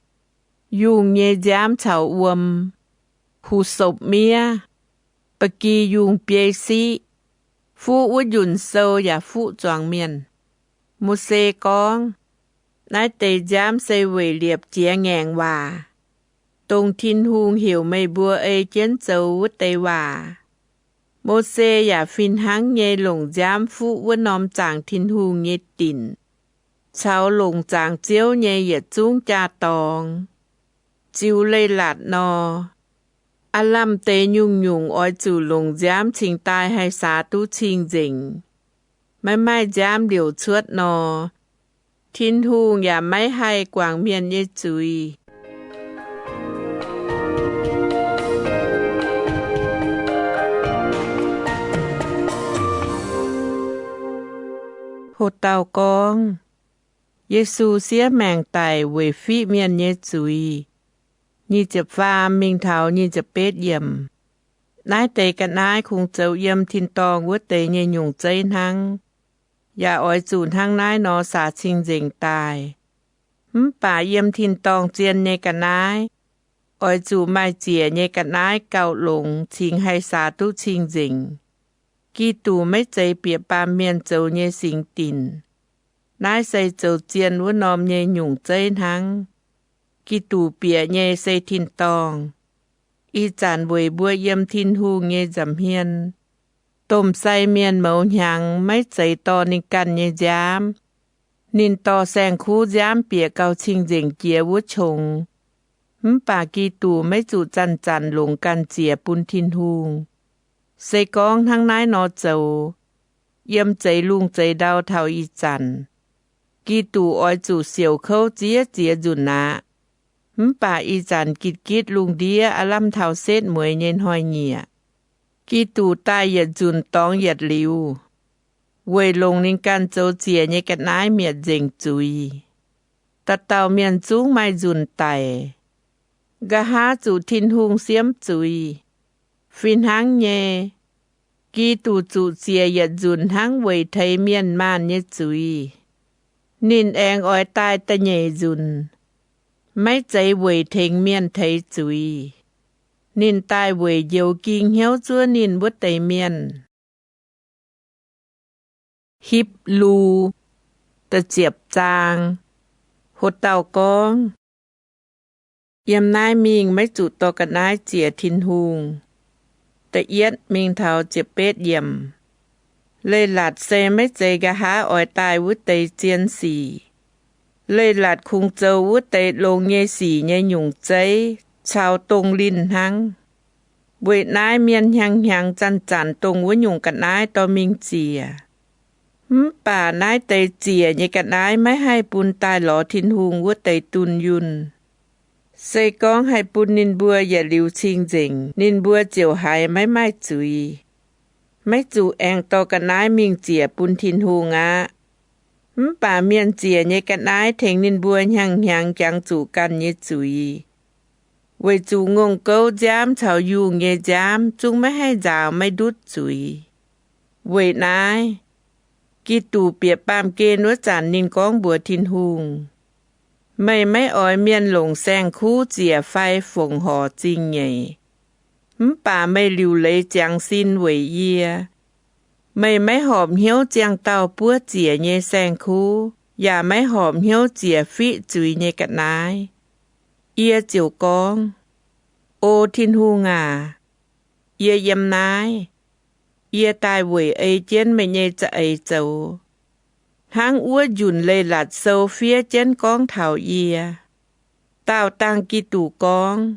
yungh nyei nziaamv caux wuom, hu^sopc miev, ba'gi yungh biei siqv, fuqv wuov njunc sou yaac fuqv zuangx mienh. Mose gorngv, Naaiv deix nziaamv se weic liepc jiez ngaengc waac, dongh Tin-Hungh heuc meih mbuo ei jienv zoux wuov deix waac. Mose yaac fih hnangv nyei longc nziaamv fuqv wuov norm zaangc Tin-Hungh nyei dinc, caux longc zaangc Ziouv nyei yietc zungv jaa-dorngx. Ziux leiz-latc nor, aav lamh deix nyungc-nyungc oix zuqc longc nziaamv cingx daaih haih saax duqv cing-nzengc. Maiv maaih nziaamv liouc cuotv nor, Tin-Hungh yaac maiv haih guangc mienh nyei zuiz. Ho dauh gorngv, Yesu siev maengc daic weic fiqv mienh nyei zuiz. Nyic ziepc faam mingh taux nyic ziepc betv yiemc. Naaiv deix ga'naaiv kungx zoux yiem tin-dorngh wuov deix nyei nyungc zeiv hnangv, yaac oix zuqc hnangv naaiv nor saax cing-nzengc daaih. Mv baac yiem tin-dorngh zien nyei ga'naaiv, oix zuqc maaih ziec nyei ga'naaiv gauh longx cingx haih saax duqv cing-nzengc. Giduc maiv zeiz bieqc baamh mienh zoux nyei singx dinc. Naaiv se zoux zien wuov norm nyei nyungc zeiv hnangv. Giduc bieqc nyei se tin-dorngh. Ih zanc weic mbuo yiem Tin-Hungh nyei nza'hmien, domh sai mienh mouz hnyangx maiv zeiz dorh ninh ganh nyei nziaamv. Ninh dorh saeng-kuv nziaamv bieqc gauh cing-nzengc jiex wuov qongx. Mv baac Giduc maiv zuqc zanc-zanc longc ganh ziec bun Tin-Hungh. Se gorngv hnangv naaiv nor zoux, yiem zeix lungh zeix ndau taux ih zanc, Giduc oix zuqc siouc kouv ziex ziex nzunc aqv. Mv baac ih zanc gitv-gitv lungh ndiev aav lamh taux setv mueiz nyei hnoi-nyieqc. Giduc daaih yietc nzunc dorngx yietc liuz, weic longc ninh ganh zoux ziec nyei ga'naaiv mietc nzengc zuiz. Dauh dauh mienh zungv maaih nzunc daic. Nqa'haav zuqc Tin-Hungh siemv zuiz. Fih hnangv nyei, Giduc zuqc ziec yietc nzunc hnangv weic teix mienh maanh nyei zuiz. Ninh aengx oix daaih da'nyeic nzunc, maiv zeiz weic tengx mienh teix zuiz. Ninh daaih weic njoux ging hnyouv zuov ninh wuov deix mienh. Hipv^lu, da'ziepc zaang. Ho dauh gorngv, yiem naaiv mingh maiv zuqc dorh ga'naaiv ziec Tin-Hungh. Da'yietv mingh taux ziepc betv yiemc. Leiz-latc se maiv zeiz nqa'haav oix daaih wuov deix zien sic. Leiz-latc kungx zoux wuov deix longx nyei sic nyei nyungc zeiv caux dongh linh hnangv. Weic naaiv mienh hnyangx-hnyangx zanc-zanc dongh wuov nyungc ga'naaiv dorh mingh ziec. Mv baac naaiv deix ziec nyei ga'naaiv maiv haih bun daaih lorz Tin-Hungh wuov deix dunh yunh. Se gorngv haih bun ninh mbuo yietc liuz cing-nzengc, ninh mbuo ziouc haiz maiv maaih zuiz, maiv zuqc aengx dorh ga'naaiv mingh ziec bun Tin-Hungh aqv. Mv baac mienh ziec nyei ga'naaiv tengx ninh mbuo hnyangx-hnyangx jangx zuqc ganh nyei zuiz, weic zuqc ngongh gouv nziaamv caux yungh nyei nziaamv zungv maiv haih nzaaux maiv ndutv zuiz. Weic naaiv, Giduc bieqc baamh gen wuov zanc ninh gorngv mbuox Tin-Hungh, meih maiv oix mienh longc saeng-kuv ziec fai fongc horc zingh nyeic. Mv baac meih liuc leiz ziangx sin weic yie. Meih maiv horpc hnyouv ziangh dauh buov ziec nyei saeng-kuv, yaac maiv horpc hnyouv ziec fiqv zuiz nyei ga'naaiv. Yie ziouc gorngv, O Tin-Hungh aac, yie yiem naaiv. Yie daaih weic ei jienv meih nyei za'eix zoux, hnangv wuov njunc leiz-latc sou fiev jienv gorngv taux yie. Daauh dangh Giduc gorngv,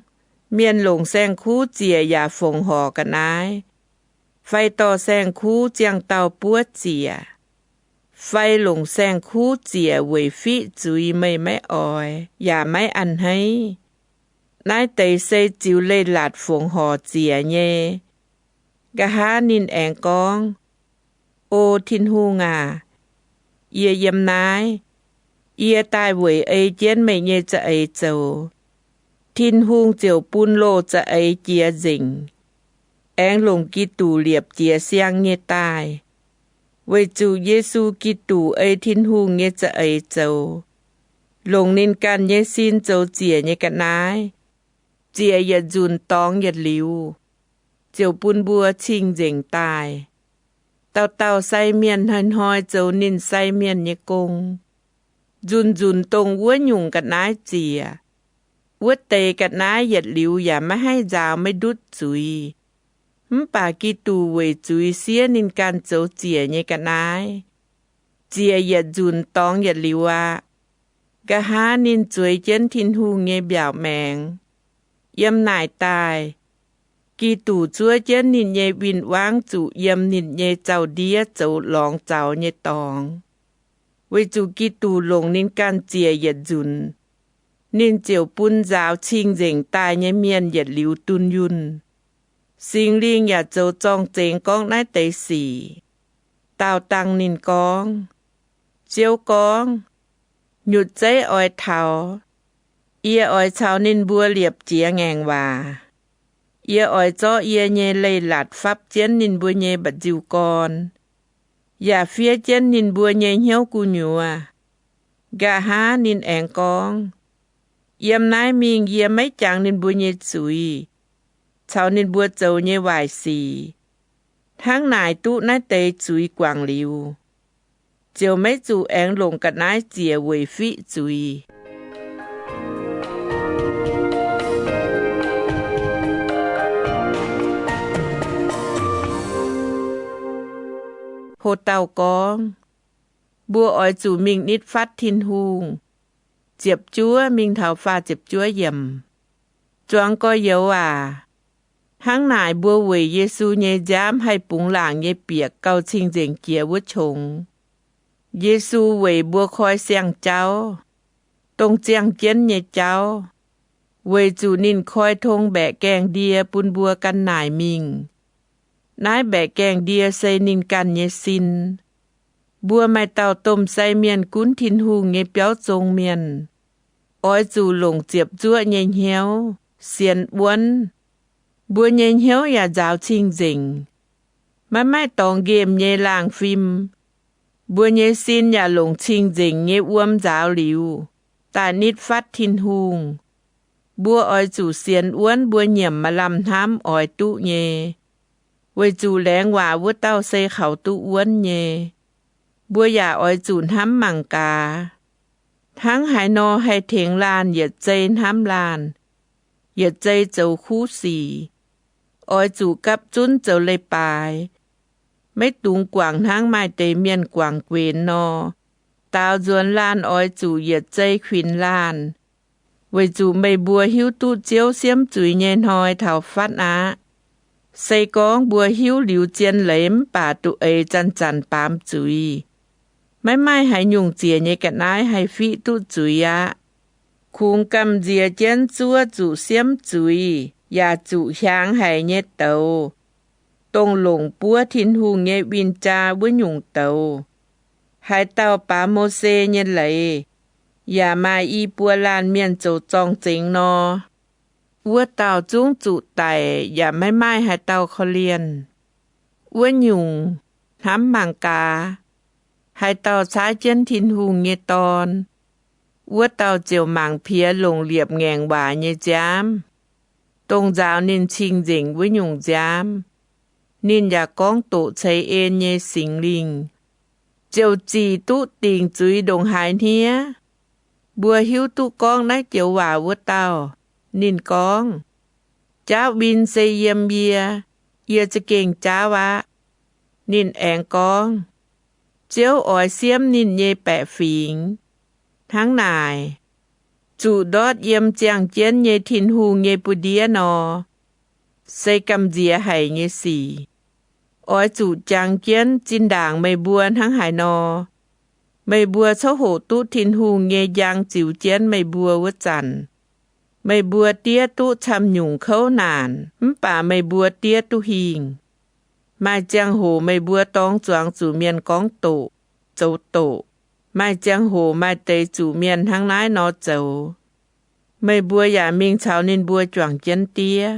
mienh longc saeng-kuv ziec yaac fongc horc ga'naaiv, fai dorh saeng-kuv ziangh dauh buov ziec, fai longc saeng-kuv ziec weic fiqv zuiz meih maiv oix yaac maiv a'hneiv. Naaiv deix se ziux leiz-latc fongc horc ziec nyei. Nqa'haav ninh aengx gorngv, O Tin-Hungh aac, yie yiem naaiv. Yie daaih weic ei jienv meih nyei za'eix zoux. Tin-Hungh ziouc bun loz za'eix jiex nzengc, aengx longc Giduc liepc jiez siang nyei daaih, weic zuqc Yesu Giduc ei Tin-Hungh nyei za'eix zoux, longc ninh ganh nyei sin zoux ziec nyei ga'naaiv, ziec yietc nzunc dorngx yietc liuz, ziouc bun mbuo cing-nzengc daaih. Dauh dauh sai mienh hnoi-hnoi zoux ninh sai mienh nyei gong, nzunc-nzunc dongh wuov nyungc ga'naaiv ziec. Wuov deix ga'naaiv yietc liuz yaac maiv haih nzaaux maiv ndutv zuiz. Mv baac Giduc weic zuiz siev ninh ganh zoux ziec nyei ga'naaiv, ziec yietc nzunc dorngx yietc liuz aqv. Nqa'haav ninh zueiz jienv Tin-Hungh nyei mbiaauc maengx. Yiem naaic daaih, Giduc zuov jienv ninh nyei win-wangv zuqc yiem ninh nyei zaux-ndiev zoux lorngx zaux nyei dorngx. Weic zuqc Giduc longc ninh ganh ziec yietc nzunc, ninh ziouc bun nzaaux cing-nzengc daaih nyei mienh yietc liuz dunh yunh. Singx Lingh yaac zoux zorng-zengx gorngv naaiv deix sic. Daauh dangh ninh gorngv, Ziouv gorngv, nyutc zeiv oix taux, yie oix caux ninh mbuo liepc jiez ngaengc waac. Yie oix zorqv yie nyei leiz-latc fapv jienv ninh mbuo nyei mba'nziu gorn, yaac fiev jienv ninh mbuo nyei hnyouv gu'nyuoz. Nqa'haav ninh aengx gorngv, Yiem naaiv mingh yie maiv jangx ninh mbuo nyei zuiz caux ninh mbuo zoux nyei waaic sic. Hnangv naaic duqv naaiv deix zuiz guangc liuz, ziouc maiv zuqc aengx longc ga'naaiv ziec weic fiqv zuiz. Ho dauh gorngv, Mbuo oix zuqc mingh nitv fatv Tin-Hungh. Ziepc juov mingh taux faah ziepc juov yiemc. Zuangx gorx-youz aac, hnangv naaic mbuo weic Yesu nyei nziaamv haih bungx laangc nyei bieqc gauh cing-nzengc jiex wuov qongx. Yesu weic mbuo koi siang-jauv, dongh ziangh jienv nyei jauv, weic zuqc ninh koi tong mbaeqc gaengh ndie bun mbuo gan naaic mingh. Naaiv mbaeqc gaengh ndie se ninh ganh nyei sin. Mbuo maaih dauh domh sai mienh gunv Tin-Hungh nyei biauv zong mienh, oix zuqc longc ziepc zuoqv nyei hnyouv, sienx wuonv. Mbuo nyei hnyouv yaac nzaaux cing-nzengc, maiv maaih dorngx nqemh nyei laangh fim. Mbuo nyei sin yaac longc cing-nzengc nyei wuom nzaaux liuz, daaih nitv fatv Tin-Hungh. Mbuo oix zuqc sienx wuonv mbuo nyiemc maaih lamh hnamv oix duqv nyei, weic zuqc laengz waac wuov dauh se kaux duqv wuonv nyei. Mbuo yaac oix zuqc hnamv mangc gaax. Hnangv haaix nor haih tengx laanh yietc zei hnamv laanh, yietc zei zoux kuv sic, oix zuqc gapv zunv zoux leiz-baaix, maiv dungx guangc hnangv maaih deix mienh guangc guenx nor. Daaux nzuonx laanh oix zuqc yietc zei kuinx laanh, weic zuqc meih mbuo hiuv duqv Ziouv siemv zuiz nyei hnoi taux fatv aqv. Se gorngv mbuo hiuv liuz zien leiz mv baac duqv eix zanc-zanc baamz zuiz, maiv maaih haaix nyungc ziec nyei ga'naaiv haih fiqv duqv zuiz aqv. Kungx gamh nziex jienv zuov zuqc siemv zuiz yaac zuqc hiaangx haic nyei douz, dongh longc buov Tin-Hungh nyei win-jaa wuov nyungc douz. Haaix dauh baamz Mose nyei leiz, yaac maaih i buo laanh mienh zoux zorng-zengx nor, wuov dauh zungv zuqc daic yaac maiv maaih haaix dauh korv-lienh. Wuov nyungc, hnamv mangc gaax, haaix dauh caaiv jienv Tin-Hungh nyei Dorn, wuov dauh ziouc mangc piex longc liepc ngaengc waac nyei nziaamv, dongh nzaaux ninh cing-nzengc wuov nyungc nziaamv. Ninh yaac gorngv doqc ceix en nyei Singx Lingh, ziouc zic duqv dingc zuiz ndongc haaix hniev. Mbuo hiuv duqv gorngv naaiv joux waac wuov dauh, ninh gorngv, Jaauv win se yiem yie, yie za'gengh jaauv aqv. Ninh aengx gorngv, Ziouv oix siemv ninh nyei baeqc fingx. Hnangv naaic, zuqc ndortv yiem ziangh jienv nyei Tin-Hungh nyei buoz-ndiev nor, se gamh nziex haic nyei sic. Oix zuqc jangx jienv zinh ndaangc meih mbuo hnangv haaix nor, meih mbuo coqv hoqc duqv Tin-Hungh nyei njang ziux jienv meih mbuo wuov zanc, meih mbuo diev duqv camv-nyungc kouv naanc mv baac meih mbuo diev duqv hingh. Maaih ziangh hoc meih mbuo dorng zuangx zuqc mienh gorngv doqc, zoux doqc. Maaih ziangh hoc maaih deix zuqc mienh hnangv naaiv nor zoux, meih mbuo yaac mingh caux ninh mbuo juangc jienv diev.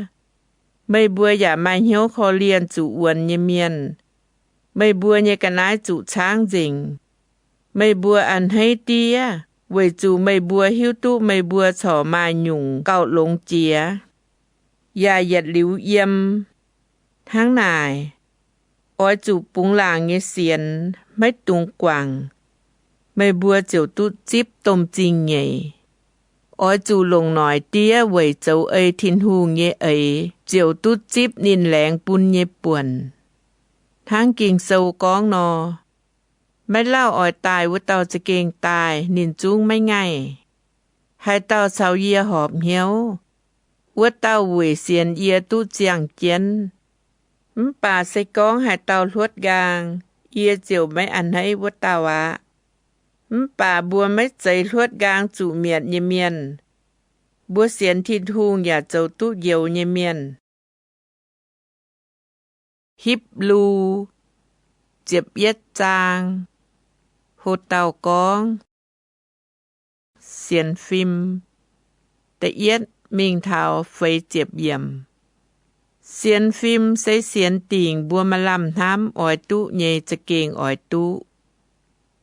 Meih mbuo yaac maaih hnyouv korv-lienh zuqc wuonx nyei mienh. Meih mbuo nyei ga'naaiv zuqc caangv nzengc. Meih mbuo a'hneiv diev weic zuqc meih mbuo hiuv duqv meih mbuo corc maaih nyungc gauh longx jiex, yaac yietc liuz yiem. Hnangv naaic, oix zuqc bungx laangc nyei sienx, maiv dungx guangc, meih mbuo ziouc duqv zipv domh zingh nyeic. Oix zuqc longc noic diev weic zoux ei Tin-Hungh nyei eix, ziouc duqv zipv ninh laengz bun nyei buonc. Hnangv Ging-Sou gorngv nor, Maiv lauh oix daaih wuov dauh za'gengh daaih, ninh zungv maiv ngaih. Haaix dauh caux yie horpc hnyouv, wuov dauh weic sienx yie duqv ziangh jienv. Mv baac se gorngv haaix dauh hluotv nqaang, yie ziouc maiv a'hneiv wuov dauh aqv. Mv baac mbuo maiv zeiz hluotv nqaang zuqc mietc nyei mienh. Mbuo sienx Tin-Hungh yaac zoux duqv njoux nyei mienh. Hipv^lu ziepc yietv zaang. Ho dauh gorngv, sienx fim, da'yietv mingh taux feix ziepc yiemc. Sienx fim se sienx dingc mbuo maaih lamh hnamv oix duqv nyei za'gengh oix duqv.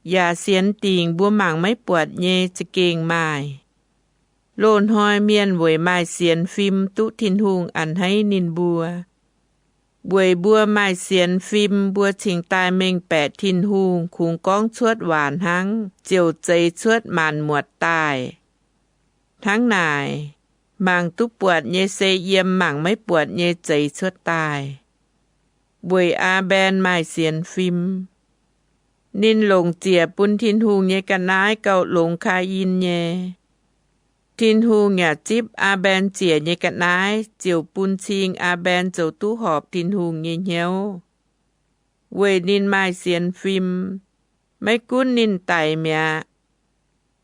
yaac sienx dingc mbuo mangc maiv buatc nyei za'gengh maaih. Loz-hnoi mienh weic maaih sienx fim duqv Tin-Hungh a'hneiv ninh mbuo. Weic mbuo maaih sienx fim, mbuo cingx daaih mengh baeqc Tin-Hungh, kungx gorngv cuotv waac hnangv ziouc zeix cuotv maanc muotc daaih. Hnangv naaic, mangc duqv buatc nyei se yiem mangc maiv buatc nyei zeix cuotv daaih. Weic Aa^mben maaih sienx fim, ninh longc ziec bun Tin-Hungh nyei ga'naaiv gauh longx Kaa^in nyei. Tin-Hungh yaac zipv Aa^mben ziec nyei ga'naaiv, ziouc bun cing Aa^mben zoux duqv horpc Tin-Hungh nyei hnyouv. Weic ninh maaih sienx fim, maiv gunv ninh daic mi'aqv,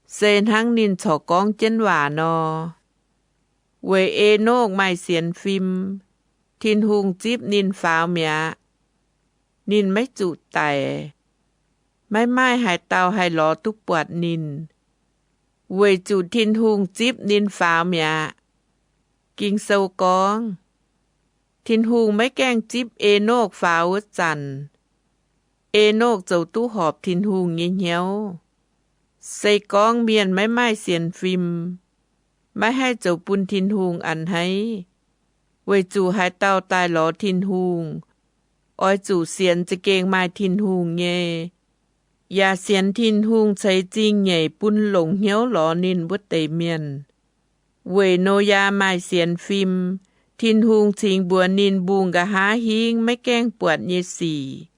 se hnangv ninh corc gorngv jienv waac nor. Weic Enokv maaih sienx fim, Tin-Hungh zipv ninh faaux mi'aqv. Ninh maiv zuqc daic, maiv maaih haaix dauh haih lorz duqv buatc ninh, weic zuqc Tin-Hungh zipv ninh faaux mi'aqv. Ging-Sou gorngv, Tin-Hungh maiv gaengh zipv Enokv faaux wuov zanc, Enokv zoux duqv horpc Tin-Hungh nyei hnyouv. Se gorngv mienh maiv maaih sienx fim, maiv haih zoux bun Tin-Hungh a'hneiv, weic zuqc haaix dauh daaih lorz Tin-Hungh, oix zuqc sienx za'gengh maaih Tin-Hungh nyei, yaac sienx Tin-Hungh ceix zingh nyeic bun longc hnyouv lorz ninh wuov deix mienh. Weic Noyaa maaih sienx fim, Tin-Hungh cingx mbuox ninh mbungh nqa'haav hingv maiv gaengh buatc nyei sic.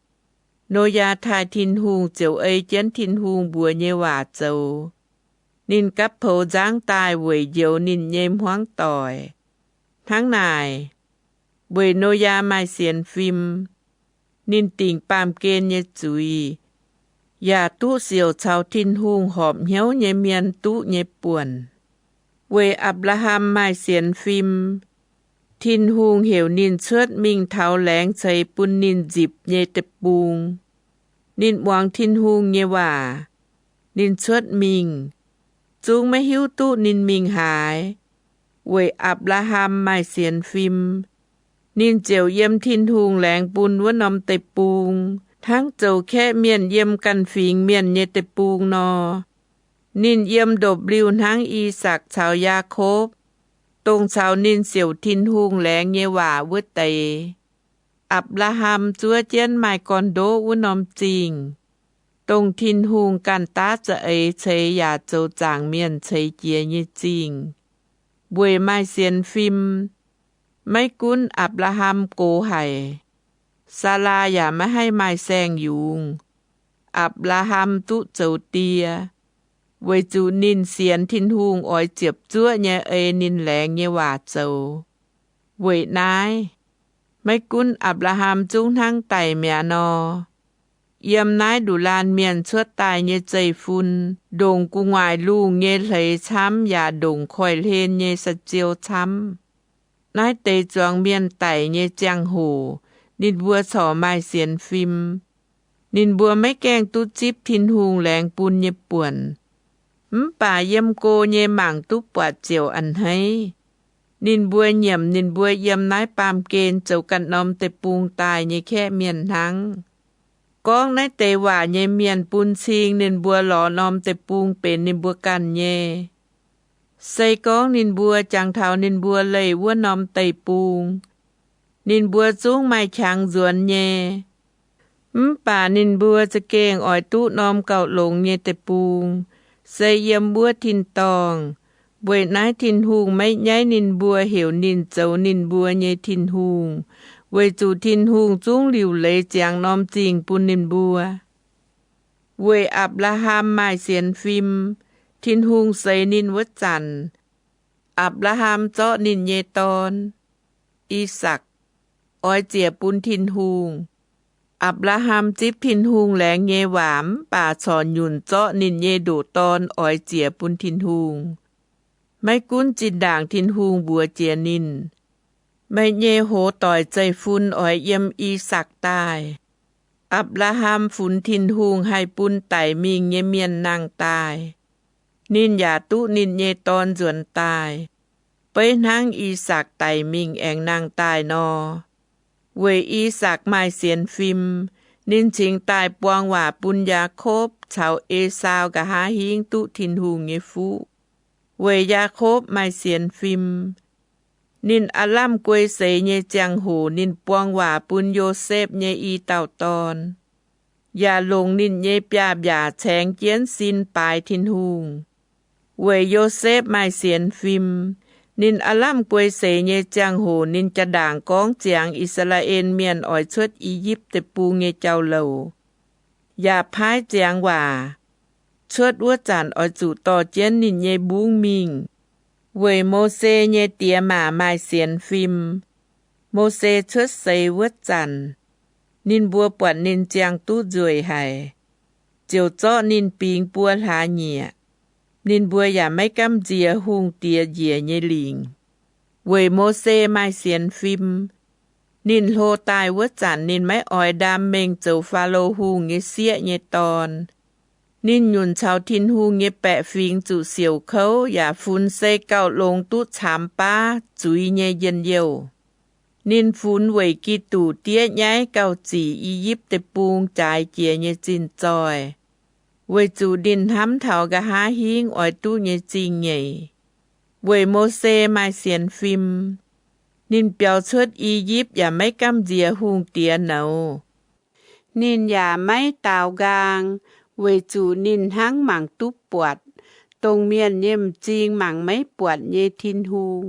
Noyaa taaih Tin-Hungh ziouc ei jienv Tin-Hungh mbuox nyei waac zoux. Ninh gapv poux nzangv daaih weic njoux ninh nyei hmuangv doic. Hnangv naaic, weic Noyaa maaih sienx fim, ninh dingc baamh gen nyei zuiz, yaac duqv siouc caux Tin-Hungh horpc hnyouv nyei mienh duqv nyei buonc. Weic Apc^laa^ham maaih sienx fim, Tin-Hungh heuc ninh cuotv mingh taux laengz ceix bun ninh nzipc nyei deic-bung. Ninh muangx Tin-Hungh nyei waac, ninh cuotv mingh, zungv maiv hiuv duqv ninh mingh haaix. Weic Apc^laa^ham maaih sienx fim, ninh ziouc yiem Tin-Hungh laengz bun wuov norm deic-bung, hnangv zoux kaeqv mienh yiem ganh fingx mienh nyei deic-bung nor. Ninh yiem ndopv-liuh hnangv I^sakc caux Yaakopv, dongh caux ninh siouc Tin-Hungh laengz nyei waac wuov deix. Apc^laa^ham zuov jienv maaih gorn-ndoqv wuov norm zingh, dongh Tin-Hungh ganh daav za'eix ceix yaac zoux zaangc mienh ceix jiez nyei zingh. Weic maaih sienx fim, maiv gunv Apc^laa^ham gox haic, Saalaa yaac maiv haih maaih saeng-yungz, Apc^laa^ham duqv zoux die, weic zuqc ninh sienx Tin-Hungh oix ziepc zuoqv nyei ei ninh laengz nyei waac zoux. Weic naaiv, maiv gunv Apc^laa^ham zungv hnangv daic mi'aqv nor, yiem naaiv nduqc laanh mienh cuotv daaih nyei zeiv-fun ndongc gu'nguaaic lungh nyei hleix camv yaac ndongc koiv-hlen nyei saa-ziou camv. Naaiv deix zuangx mienh daic nyei ziangh hoc, ninh mbuo corc maaih sienx fim. Ninh mbuo maiv gaengh duqv zipv Tin-Hungh laengz bun nyei buonc. Mv baac yiem go nyei mangc duqv buatc ziouc a'hneiv. Ninh mbuo nyiemc ninh mbuo yiem naaiv baamh gen zoux ganh norm deic-bung daaih nyei kaeqv mienh hnangv. Gorngv naaiv deix waac nyei mienh bun cing ninh mbuo lorz norm deic-bung benx ninh mbuo ganh nyei. Se gorngv ninh mbuo jangx taux ninh mbuo leih wuov norm deic-bung, ninh mbuo zungv maaih qangx nzuonx nyei. Mv baac ninh mbuo za'gengh oix duqv norm gauh longx nyei deic-bung, se yiem wuov tin-dorngh. Weic naaiv Tin-Hungh maiv nyaiv ninh mbuo, heuc ninh zoux ninh mbuo nyei Tin-Hungh, weic zuqc Tin-Hungh zungv liuc leiz ziangx norm zingh bun ninh mbuo. Weic Apc^laa^ham maaih sienx fim, Tin-Hungh seix ninh wuov zanc, Apc^laa^ham zorqv ninh nyei dorn, I^sakc, oix ziec bun Tin-Hungh. Apc^laa^ham zipv Tin-Hungh laengz nyei waac mv baac corc nyunc zorqv ninh nyei ndoqc dorn oix ziec bun Tin-Hungh. Maiv gunv zinh ndaangc Tin-Hungh mbuox jiex ninh, meih nyei hoz doic zeiv-fun oix yiem I^sakc daaih. Apc^laa^ham funx Tin-Hungh haih bun daic mingh nyei mienh nangh daaih. Ninh yaac duqv ninh nyei dorn nzuonx daaih, beiv hnangv I^sakc daic mingh aengx nangh daaih nor. Weic I^sakc maaih sienx fim, Ninh cingx daaih buang waac bun Yaakopv caux Esaau nqa'haav hingv duqv Tin-Hungh nyei fuqv. Weic Yaakopv maaih sienx fim, ninh aav lamh guei seix nyei ziangh hoc ninh buang waac bun Yosepv nyei i dauh dorn, yaac longc ninh nyei biaav-mbiaac caengx jienv sin baaix Tin-Hungh. Weic Yosepv maaih sienx fim, ninh aav lamh guei seix nyei ziangh hoc ninh jaa-ndaangc gorngv ziangx I^saa^laa^en Mienh oix cuotv I^yipv Deic-Bung nyei jauv-louc, yaac paaiv ziangx waac, cuotv wuov zanc oix zuqc dorh jienv ninh nyei mbungv mingh. Weic Mose nyei diex maac maaih sienx fim, Mose cuotv seix wuov zanc, ninh mbuo buatc ninh ziangh duqv nzueic haic, ziouc zorqv ninh bingx buo hlaax nyieqc. Ninh mbuo yaac maiv gamh nziex hungh diex njiec nyei lingc. Weic Mose maaih sienx fim, ninh hlo daaih wuov zanc ninh maiv oix ndaam mengh zoux Faalo Hungh nyei sieqv nyei dorn. Ninh nyunc caux Tin-Hungh nyei baeqc fingx zuqc siouc kouv yaac funx se gauh longx duqv caamx baav zuiz nyei njien-youh. Ninh funx weic Giduc diev nyaiv gauh zic I^yipv Deic-Bung jaaix jiex nyei zinh zoih, weic zuqc ninh hnamv taux nqa'haav hingv oix duqv nyei zingh nyeic. Weic Mose maaih sienx fim, ninh biaux cuotv I^yipv yaac maiv gamh nziex hungh diex nouz. Ninh yaac maiv daaux nqaang, weic zuqc ninh hnangv mangc duqv buatc, dongh mienh nyei m'zing mangc maiv buatc nyei Tin-Hungh.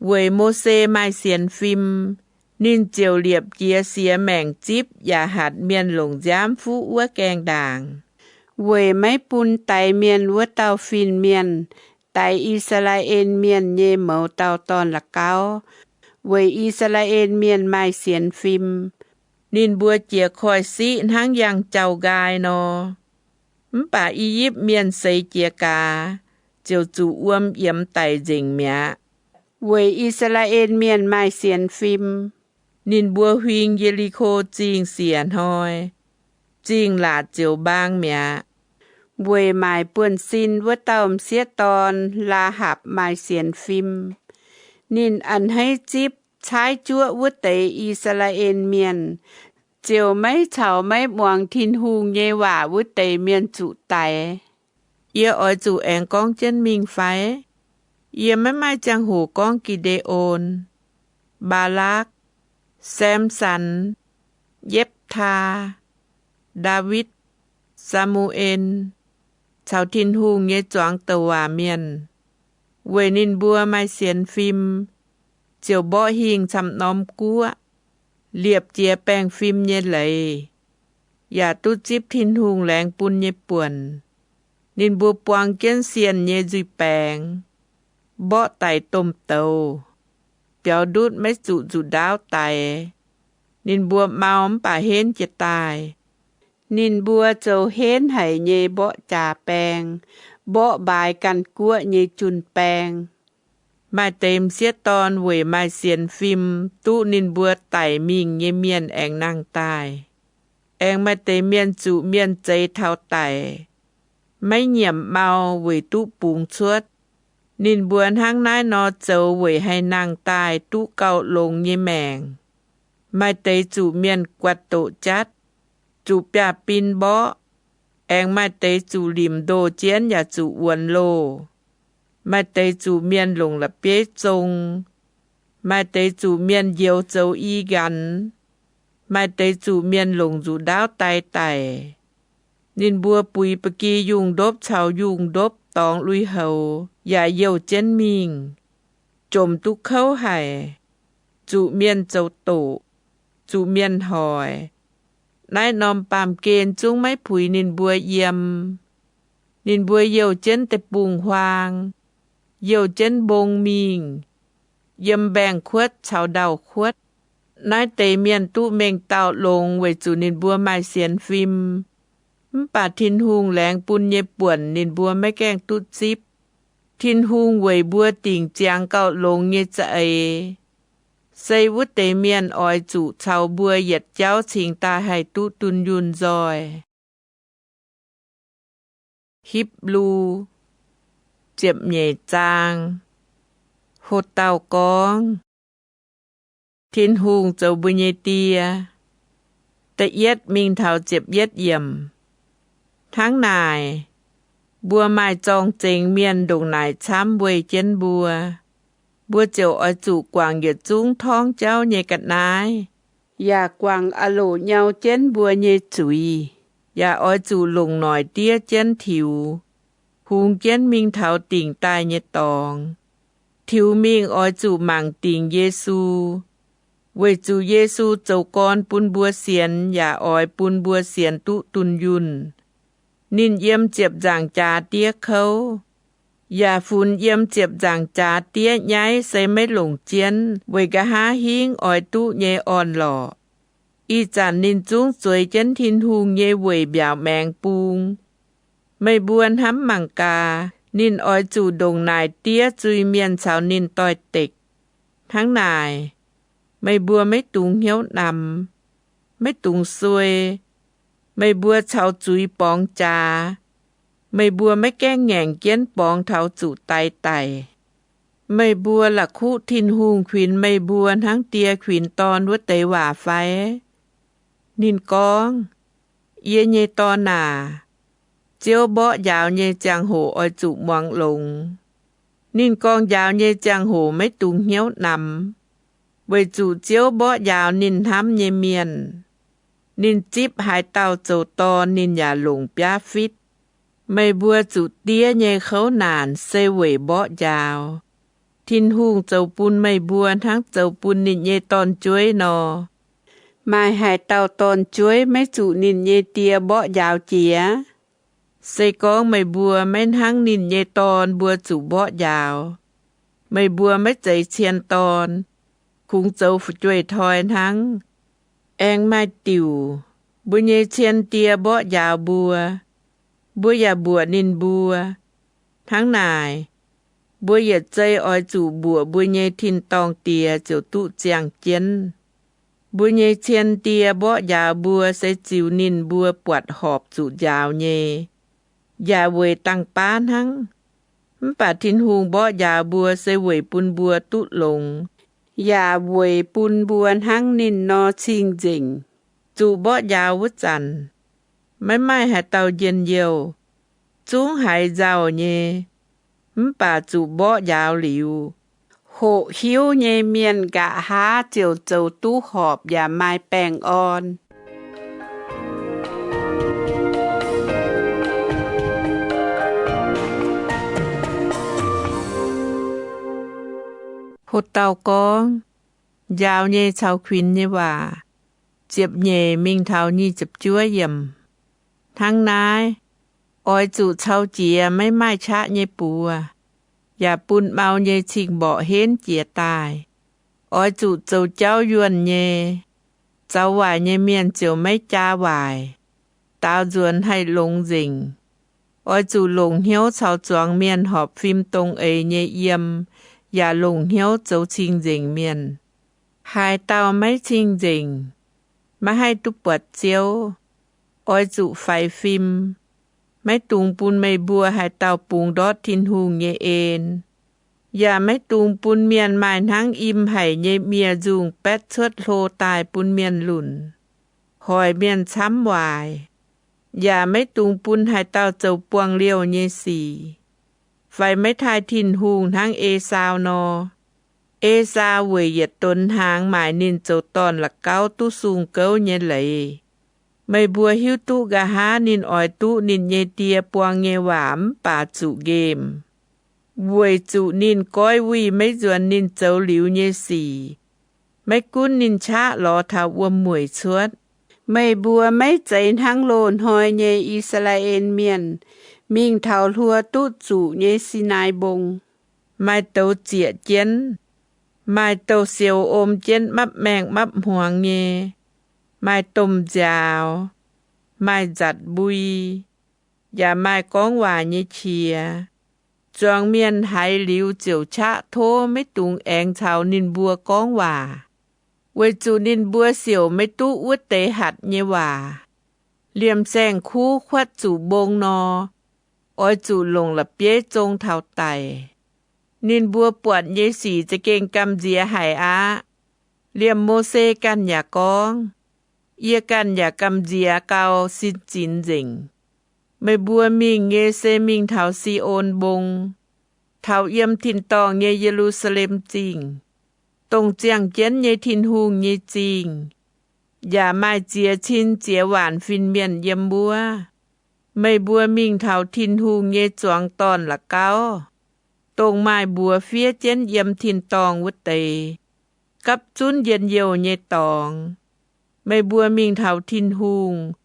Weic Mose maaih sienx fim, ninh ziouc liepc jiez siex maengc zipv yaac hatc mienh longc nziaamv fuqv wuov gaengh ndaangc, weic maiv bun daix mienh wuov dauh fin-mienh daix I^saa^laa^en Mienh nyei mouz dauh dorn-la'gauv. Weic I^saa^laa^en Mienh maaih sienx fim, ninh mbuo jiez koiv-siqv hnangv yangh jauv-nqaai nor. Mv baac I^yipv Mienh seix jiez gaax, ziouc zuqc wuom yiemx daic nzengc mi'aqv. Weic I^saa^laa^en Mienh maaih sienx fim, ninh mbuo huing Ye^li^ko Zingh siec hnoi, zingh laatc ziouc mbaang mi'aqv. Weic maaic buonv sin wuov dauh m'sieqv dorn, Laa^hapc, maaih sienx fim. Ninh a'hneiv zipv caaiv juoqv wuov deix I^saa^laa^en Mienh, ziouc maiv caux maiv muangx Tin-Hungh nyei waac wuov deix mienh zuqc daix. Yie oix zuqc aengx gorngv jienv mingh fai? Yie maiv maaih ziangh hoc gorngv Gi^nde^on, Mbaa^lakv, Sem^san, Yepv^taa, Ndaawitv, Saa^mu^en, caux Tin-Hungh nyei zuangx douc waac mienh. Weic ninh mbuo maaih sienx fim, ziouc mborqv hingh camv norm guoqv, liepc jiez baengh fim nyei leiz, yaac duqv zipv Tin-Hungh laengz bun nyei buonc. Ninh mbuo buang jienv sienh nyei nzuih baengx, mborqv daic domh douz, biaux ndutv maiv zuqc nzuqc ndaauv daix. Ninh mbuo mau mv baac henv jiez daaih. Ninh mbuo zoux henv haic nyei mborqv jaax baeng, mborqv mbaaix ganh guoqv nyei junh baeng. Maaih deix m'sieqv dorn weic maaih sienx fim duqv ninh mbuo daic mingh nyei mienh aengx nangh daaih. Aengx maaih deix mienh zuqc mienh zeix taux daic, maiv nyiemc mau weic duqv bungx cuotv. Ninh mbuo hnangv naaiv nor zoux weic haih nangh daaih duqv gauh longx nyei maengc. Maaih deix zuqc mienh guatc doqc jatv, zuqc biaav-bin mborqv. Aengx maaih deix zuqc limc ndoh jienv yaac zuqc wuonx loh. Maaih deix zuqc mienh longc la'bieiv zong. Maaih deix zuqc mienh njoux zoux i nqanx. Maaih deix zuqc mienh longc nzuqc ndaauv dai daic. Ninh mbuo buix ba'gi yungh ndopv caux yungh ndopv dorngx lui-houx yaac youh jienv mingh, jomc duqv kouv haic, zuqc mienh zoux doqc, zuqc mienh hoic. Naaiv norm baamh gen zungv maiv puix ninh mbuo yiem. Ninh mbuo youh jienv deic-bung-huaang, youh jienv mbong mingh, yiem mbaengx-kuotv caux ndau-kuotv. Naaiv deix mienh duqv mengh dauh longx weic zuqc ninh mbuo maaih sienx fim. Mv baac Tin-Hungh laengz bun nyei buonc ninh mbuo maiv gaengh duqv zipv. Tin-Hungh weic mbuo dingc ziangx gauh longx nyei za'eix, se wuov deix mienh oix zuqc caux mbuo yietc jauv cingx daaih haih duqv dunh yunh nzoih. Hipv^lu ziepc nyeic zaang. Ho dauh gorngv, Tin-Hungh zoux mbuo nyei Die. da'yietv mingh taux ziepc yietv yiemc. Hnangv naaic, mbuo maaih zorng-zengx mienh ndongc naaic camv weih jienv mbuo, mbuo ziouc oix zuqc guangc yietc zungv torngv jauv nyei ga'naaiv, yaac guangc a'loc nyau jienv mbuo nyei zuiz, yaac oix zuqc longc noic diev jienv tiux, hungx jienv mingh taux dingc daaih nyei dorngx. Tiux mingh oix zuqc mangc dingc Yesu, weic zuqc Yesu zoux gorn bun mbuo sienx yaac oix bun mbuo sienx duqv dunh yunh. Ninh yiem ziepc nzaangc jaax diev kouv, yaac funx yiem ziepc nzaangc jaax diev nyaiv se maiv longc jienv weic nqa'haav hingv oix duqv nyei orn-lorqc. Ih zanc ninh zungv zueiz jienv Tin-Hungh nyei weic mbiaauc maengx bung. Meih mbuo hnamv mangc gaax, ninh oix zuqc ndongc naaic diev zuiz-mienh caux ninh doix-dekc. Hnangv naaic, meih mbuo maiv dungx hnyouv namx, maiv dungx suei. Meih mbuo caux zuiz borngz jaax, meih mbuo maiv gaengh ngaengc jienv borngz taux zuqc daix daic. Meih mbuo la'kuqv Tin-Hungh kuinx meih mbuo hnangv die kuinx dorn wuov deix waac fai? Ninh gorngv, Yie nyei dorn aac, Ziouv mborqv njaaux nyei ziangh hoc oix zuqc muangx longx. Ninh gorngv njaaux nyei ziangh hoc maiv dungx hnyouv namx, weic zuqc Ziouv mborqv njaaux ninh hnamv nyei mienh. Ninh zipv haaix dauh zoux dorn ninh yaac longc biaav fitv. Meih mbuo zuqc diev nyei kouv naanc se weic mborqv njaaux. Tin-Hungh zoux bun meih mbuo hnangv zoux bun ninh nyei dorn-jueiv nor. Maaih haaix dauh dorn-jueiv maiv zuqc ninh nyei die mborqv njaaux jiex? Se gorngv meih mbuo maiv hnangv ninh nyei dorn mbuo zuqc mborqv njaaux, meih mbuo maiv zeiz cien dorn, kungx zoux fu'jueiv-toi hnangv. Aengx maaih diuc, mbuo nyei cien die mborqv njaaux mbuo, mbuo yaac mbuoqc ninh mbuo. Hnangv naaic, mbuo yietc zei oix zuqc mbuoqc mbuo nyei tin-dorngh Diex ziouc duqv ziangh jienv. Mbuo nyei cien die mborqv njaaux mbuo se ziux ninh mbuo buatc horpc zuqc njaaux nyei, yaac weic dangh baav hnangv. Mv baac Tin-Hungh mborqv njaaux mbuo se weic bun mbuo duqv longx, yaac weic bun mbuo hnangv ninh nor cing-nzengc. Zuqc mborqv njaaux wuov zanc, maiv maaih haaix dauh njien-youh, zungv haiz nzauh nyei. Mv baac zuqc mborqv njaaux liuz, hoqc hiuv nyei mienh nqa'haav ziouc zoux duqv horpc yaac maaih baengh orn. Ho dauh gorngv, Njaaux nyei caux kuinx nyei waac, ziepc nyeic mingh taux nyic ziepc juov yiemc. Hnangv naaiv, oix zuqc cau jiex maiv maaih qaqv nyei buoz, yaac bun mau nyei cing-mborqc henv jiez daaih. Oix zuqc zoux jauv yuonh nyei, zaux waaic nyei mienh ziouc maiv jaa waaic, daaux nzuonx haih longx nzengc. Oix zuqc longc hnyouv caux zuangx mienh horpc fim dongh eix nyei yiem, yaac longc hnyouv zoux cing-nzengc mienh. Haaix dauh maiv cing-nzengc, maiv haih duqv buatc Ziouv. Oix zuqc faix fim. Maiv dungx bun meih mbuo haaix dauh bungx ndortv Tin-Hungh nyei en, yaac maiv dungx bun mienh maaih hnangv im haic nyei miev-nzungh baetv cuotv hlo daaih bun mienh lunc, hoic mienh camv waaic. Yaac maiv dungx bun haaix dauh zoux buangh-liouh nyei sic, fai maiv taaih Tin-Hungh hnangv Esaau nor. Esaau weic yietc donx hnaangx maaic ninh zoux dorn-la'gauv duqv sung gouv nyei leiz. Meih mbuo hiuv duqv nqa'haav ninh oix duqv ninh nyei die buang nyei waac mv baac zuqc nqemh, weic zuqc ninh goiv wuic maiv nzuonx ninh zoux liuz nyei sic. Maiv gunv ninh qaqv lorz taux wuom-mueic cuotv, meih mbuo maiv zeiz hnangv loz-hnoi nyei I^saa^laa^en Mienh mingh taux hluo duqv zuqc nyei Sinaai Mbong. Maaih douz zieqc jienv, maaih douz-sioux om jienv mapv maengh mapv hmuangx nyei, maaih domh nziaaux, maaih nzatc mbui, yaac maaih gorngv waac nyei qiex. Zuangx mienh haiz liuz ziouc qaqv tov maiv dungx aengx caux ninh mbuo gorngv waac, weic zuqc ninh mbuo siouc maiv duqv wuov deix hatc nyei waac. Liemh saeng-kuv kuotv zuqc mbong nor, oix zuqc longc la'bieiv zong taux daic. Ninh mbuo buatc nyei sic za'gengh gamh nziex haic aqv. Liemh Mose ganh yaac gorngv, Yie ganh yaac gamh nziex gau, sin zinx nzengc. Meih mbuo mingh nyei se mingh taux Si^on Mbong, taux yiem tin-dorngh nyei Ye^lu^saa^lem Zingh, dongh ziangh jienv nyei Tin-Hungh nyei zingh, yaac maaih ziex cin ziex waanc fin-mienh yiem wuov. Meih mbuo mingh taux Tin-Hungh nyei zuangx dorn-la'gauv, dongh maaih mbuox fiev jienv yiem tin-dorngh wuov deix, gapv zunv njien-youh nyei dorngx. Meih mbuo mingh taux Tin-Hungh,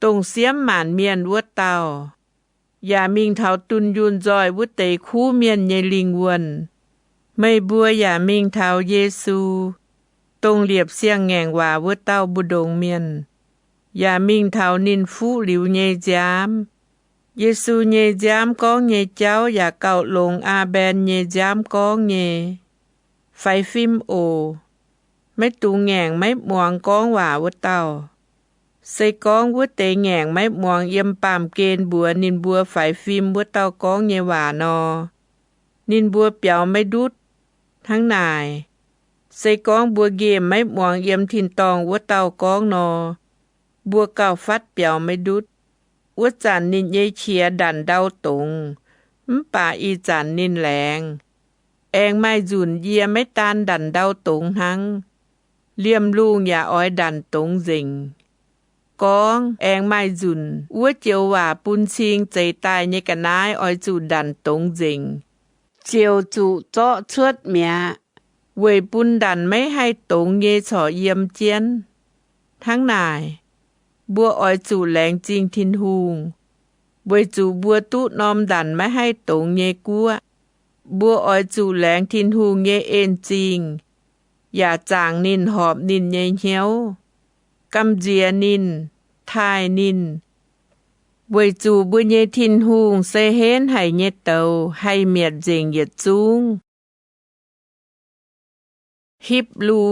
dongh siemv maanc mienh wuov dauh, yaac mingh taux dunh yunh nzoih wuov deix kuv mienh nyei lingh wuonh. Meih mbuo yaac mingh taux Yesu, dongh liepc siang-ngaengc waac wuov dauh mbu'ndongx mienh, yaac mingh taux ninh fuqv liuz nyei nziaamv. Yesu nyei nziaamv gorngv nyei jauv yaac gauh longx Aa^mben nyei nziaamv gorngv nyei, Faix fim oc. Maiv dungx ngaengc maiv muangx gorngv waac wuov dauh. Se gorngv wuov deix ngaengc maiv muangx yiem baamh gen mbuox ninh mbuo faix fim wuov dauh gorngv nyei waac nor, ninh mbuo biaux maiv ndutv. Hnangv naaic, se gorngv mbuo nqemh maiv muangx yiem tin-dorngh wuov dauh gorngv nor, mbuo gauh fatv biaux maiv ndutv. Wuov zanc ninh nyei qiex ndanc ndau dongz, mv baac ih zanc ninh laengz. Aengx maaih nzunc yie maiv daan ndanc ndau dongz hnangv, liemh lungh yaac oix ndanc dongz nzengc. Gorngv aengx maaih nzunc wuov joux waac bun cing zeix daaih nyei ga'naaiv oix zuqc ndanc dongz nzengc, ziouc zuqc zorqv cuotv mi'aqv, weic bun ndanc maiv haih dongz nyei corc yiem jienv. Hnangv naaic, mbuo oix zuqc laengz zingh Tin-Hungh, weic zuqc mbuo duqv norm ndanc maiv haih dongz nyei guoqv. Mbuo oix zuqc laengz Tin-Hungh nyei en-zingh, yaac zaangc ninh, horpc ninh nyei hnyouv, gamh nziex ninh, taaih ninh, weic zuqc mbuo nyei Tin-Hungh se henv haic nyei douz, haih mietc nzengc yietc zungv. Hipv^lu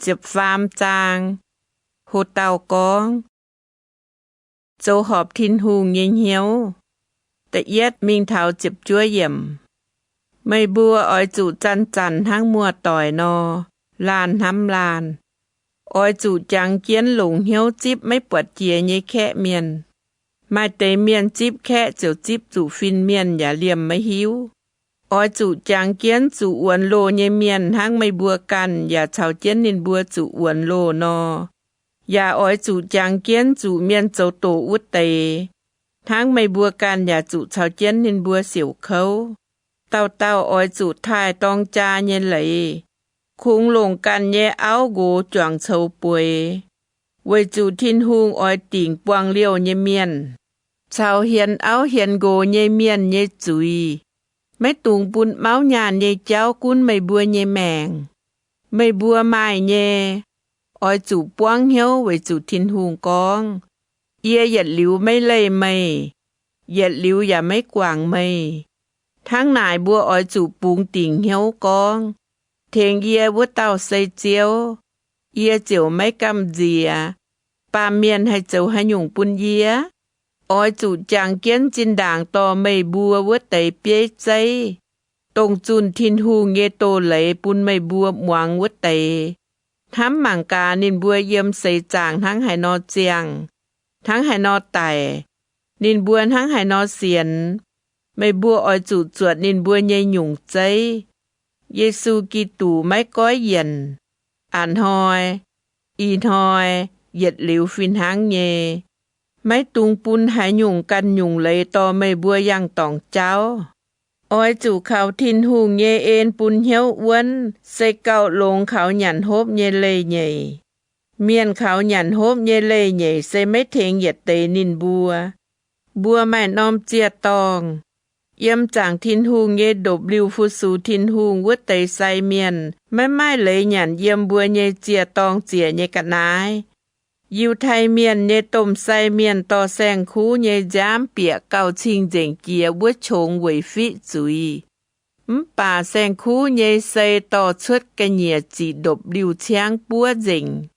ziepc faam zaang, ho dauh gorngv, zoux horpc Tin-Hungh nyei hnyouv. Da'yietv mingh taux ziepc juov yiemc. Meih mbuo oix zuqc zanc-zanc hnangv muoz-doic nor, laanh hnamv laanh. Oix zuqc jangx jienv longc hnyouv zipv maiv buatc jiex nyei kaeqv mienh. Maaih deix mienh zipv kaeqv ziouc zipv zuqc fin-mienh yaac liemh maiv hiuv. Oix zuqc jangx jienv zuqc wuonx loh nyei mienh hnangv meih mbuo ganh yaac caux jienv ninh mbuo zuqc wuonx loh nor. Yaac oix zuqc jangx jienv zuqc mienh zoux doqc wuov deix hnangv meih mbuo ganh yaac zuqc caux jienv ninh mbuo siouc kouv. Dauh dauh oix zuqc taaih dorng jaa nyei leiz, kungx longc ganh nyei auv nqox juangc coux bueix, weic zuqc Tin-Hungh oix dingc buangh liouh nyei mienh caux hienx auv hienx nqox nyei mienh nyei zuiz. Maiv dungx bun mauv nyaanh nyei jauv gunv meih mbuo nyei maengc. Meih mbuo maaih nyei, oix zuqc buangv hnyouv weic zuqc Tin-Hungh gorngv, Yie yietc liuz maiv leih meih, yietc liuz yaac maiv guangc meih. Hnangv naaic mbuo oix zuqc bungx dingc hnyouv gorngv, Tengx yie wuov dauh se Ziouv, yie ziouc maiv gamh nziex. Baamh mienh haih zoux haaix nyungc bun yie? Oix zuqc jangx jienv zinh ndaangc dorh meih mbuo wuov deix bieiv zeiv, dongh zunh Tin-Hungh nyei doz-leiz bun meih mbuo muangx wuov deix, hnamv mangc gaax ninh mbuo yiem seix zaangc hnangv haaix nor ziangh, hnangv haaix nor daic, ninh mbuo hnangv haaix nor sienx. Meih mbuo oix zuqc zuotc ninh mbuo nyei nyungc zeiv. Yesu Giduc maiv goiv yienc, a'hnoi, ih hnoi, yietc liuz fih hnangv nyei. Maiv dungx bun haaix nyungc ganh nyungc leiz dorh meih mbuo yangh dorngc jauv. Oix zuqc kaux Tin-Hungh nyei en bun hnyouv wuonv se gauh longx kaux nyanc hopv nyei leih nyeic. Mienh kaux nyanc hopv nyei leih nyeic se maiv tengx yietc deix ninh mbuo. Mbuo maaih norm ziec-dorngh. Yiem zaangc Tin-Hungh nyei ndopv-liuh fu-sux Tin-Hungh wuov deix sai mienh maiv maaih leiz nyanc yiem mbuo nyei ziec-dorngh ziec nyei ga'naaiv. Yiutai Mienh nyei domh sai mienh dorh saeng-kuv nyei nziaamv bieqc gauh cing-nzengc jiex wuov qongx weic fiqv zuiz. Mv baac saeng-kuv nyei sei dorh cuotv ga'nyiec ziqc ndopv-liuh ciangv buov nzengc.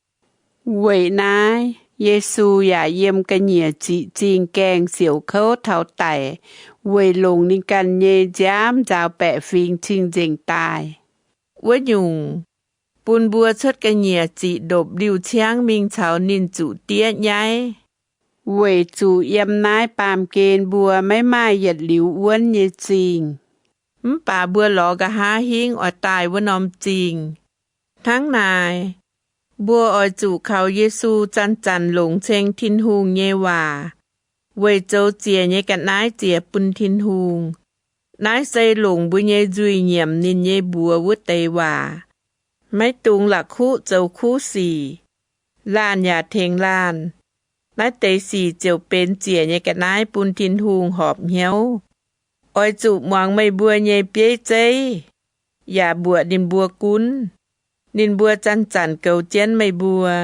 Weic naaiv, Yesu yaac yiem ga'nyiec ziqc zingh gaengh siouc kouv taux daic weic longc ninh ganh nyei nziaamv nzaaux baeqc fingx cing-nzengc daaih. Wuov nyungc, bun mbuo cuotv ga'nyiec ziqc ndopv-liuh ciangv mingh caux ninh zuqc diev nyaiv, weic zuqc yiem naaiv baamh gen mbuo maiv maaih yietc liuz wuonv nyei zingh. Mv baac mbuo lorz nqa'haav hingv oix daaih wuov norm zingh. Hnangv naaic, mbuo oix zuqc kaux Yesu zanc-zanc longc ceng Tin-Hungh nyei waac, weic zoux ziec nyei ga'naaiv ziec bun Tin-Hungh. Naaiv se longc mbuo nyei nzuih nyiemc ninh nyei mbuox wuov deix waac, maiv dungx la'kuqv zoux kuv sic, laanh yaac tengx laanh. Naaiv deix sic ziouc benx ziec nyei ga'naaiv bun Tin-Hungh horpc hnyouv. Oix zuqc muangx meih mbuo nyei bieiv zeiv, yaac mbuoqc ninh mbuo gunv. Ninh mbuo zanc-zanc goux jienv meih mbuo,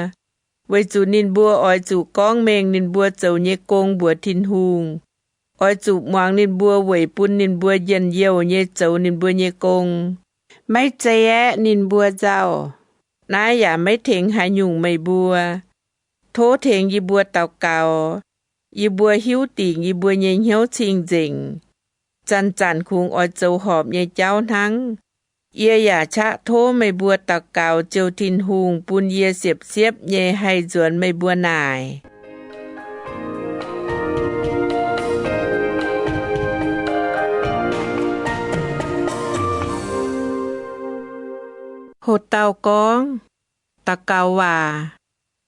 weic zuqc ninh mbuo oix zuqc gorngv mengh ninh mbuo zoux nyei gong mbuox Tin-Hungh. Oix zuqc muangx ninh mbuo weic bun ninh mbuo njien-youh nyei zoux ninh mbuo nyei gong. Maiv zei aeqv, ninh mbuo nzauh. Naaiv yaac maiv tengx haaix nyungc meih mbuo. Tov tengx yie mbuo daux gaux, yie mbuo hiuv dingc yie mbuo nyei hnyouv cing-nzengc, zanc-zanc kungx oix zoux horpc nyei jauv hnangv. Yie yaac qaqv tov meih mbuo daux gaux jouh Tin-Hungh bun yie siepv-siepv nyei haih nzuonx meih mbuo naaic. Hoc dauh gorngv, daux gaux waac,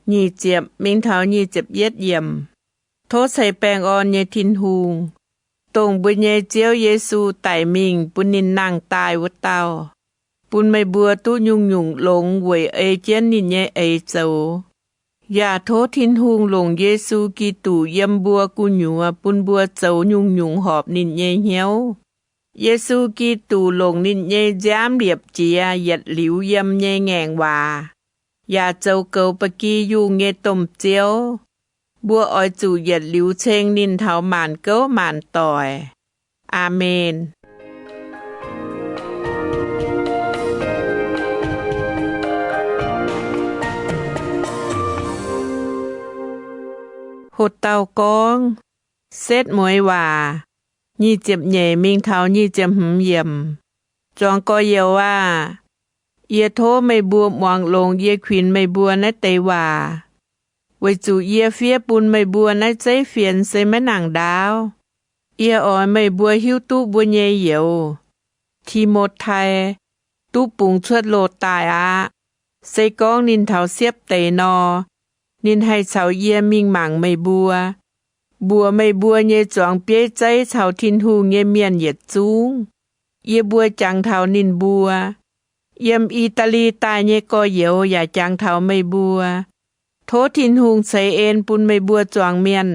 nyic ziepc mingh taux nyic ziepc yietv yiemc. Tov ceix baengh orn nyei Tin-Hungh, dongh mbuo nyei Ziouv Yesu daic mingh bun ninh nangh daaih wuov dauh, bun meih mbuo duqv nyungc-nyungc longx weic ei jienv ninh nyei eix zoux. Yaac tov Tin-Hungh longc Yesu Giduc yiem mbuo gu'nyuoz bun mbuo zoux nyungc-nyungc horpc ninh nyei hnyouv. Yesu Giduc longc ninh nyei nziaamv liepc jiez yietc liuz yiem nyei ngaengc waac, yaac zoux goux ba'gi yungh nyei domh Ziouv. Mbuo oix zuqc yietc liuz ceng ninh taux maanc gouv maanc doic. Aamen. Hoc dauh gorngv, setv mueiz waac, nyic ziepc nyeic mingh taux nyic ziepc hmz yiemc. Zuangx gorx-youz aah! Yie tov meih mbuo muangx longx yie kuinx meih mbuo naaiv deix waac, weic zuqc yie fiev bun meih mbuo naaiv zeiv fienx se maiv nangc ndaauv. Yie oix meih mbuo hiuv duqv mbuo nyei youz, Ti^mo^tai, duqv bungx cuotv loz-daaih aqv. Se gorngv ninh taux siepv deix nor, ninh haih caux yie mingh mangc meih mbuo, mbuox meih mbuo nyei zuangx bieiv zeiv caux Tin-Hungh nyei mienh yietc zungv. Yie mbuo jangx taux ninh mbuo. Yiem I^daa^li daaih nyei gorx-youz yaac jangx taux meih mbuo. Tov Tin-Hungh ceix en bun meih mbuo zuangx mienh.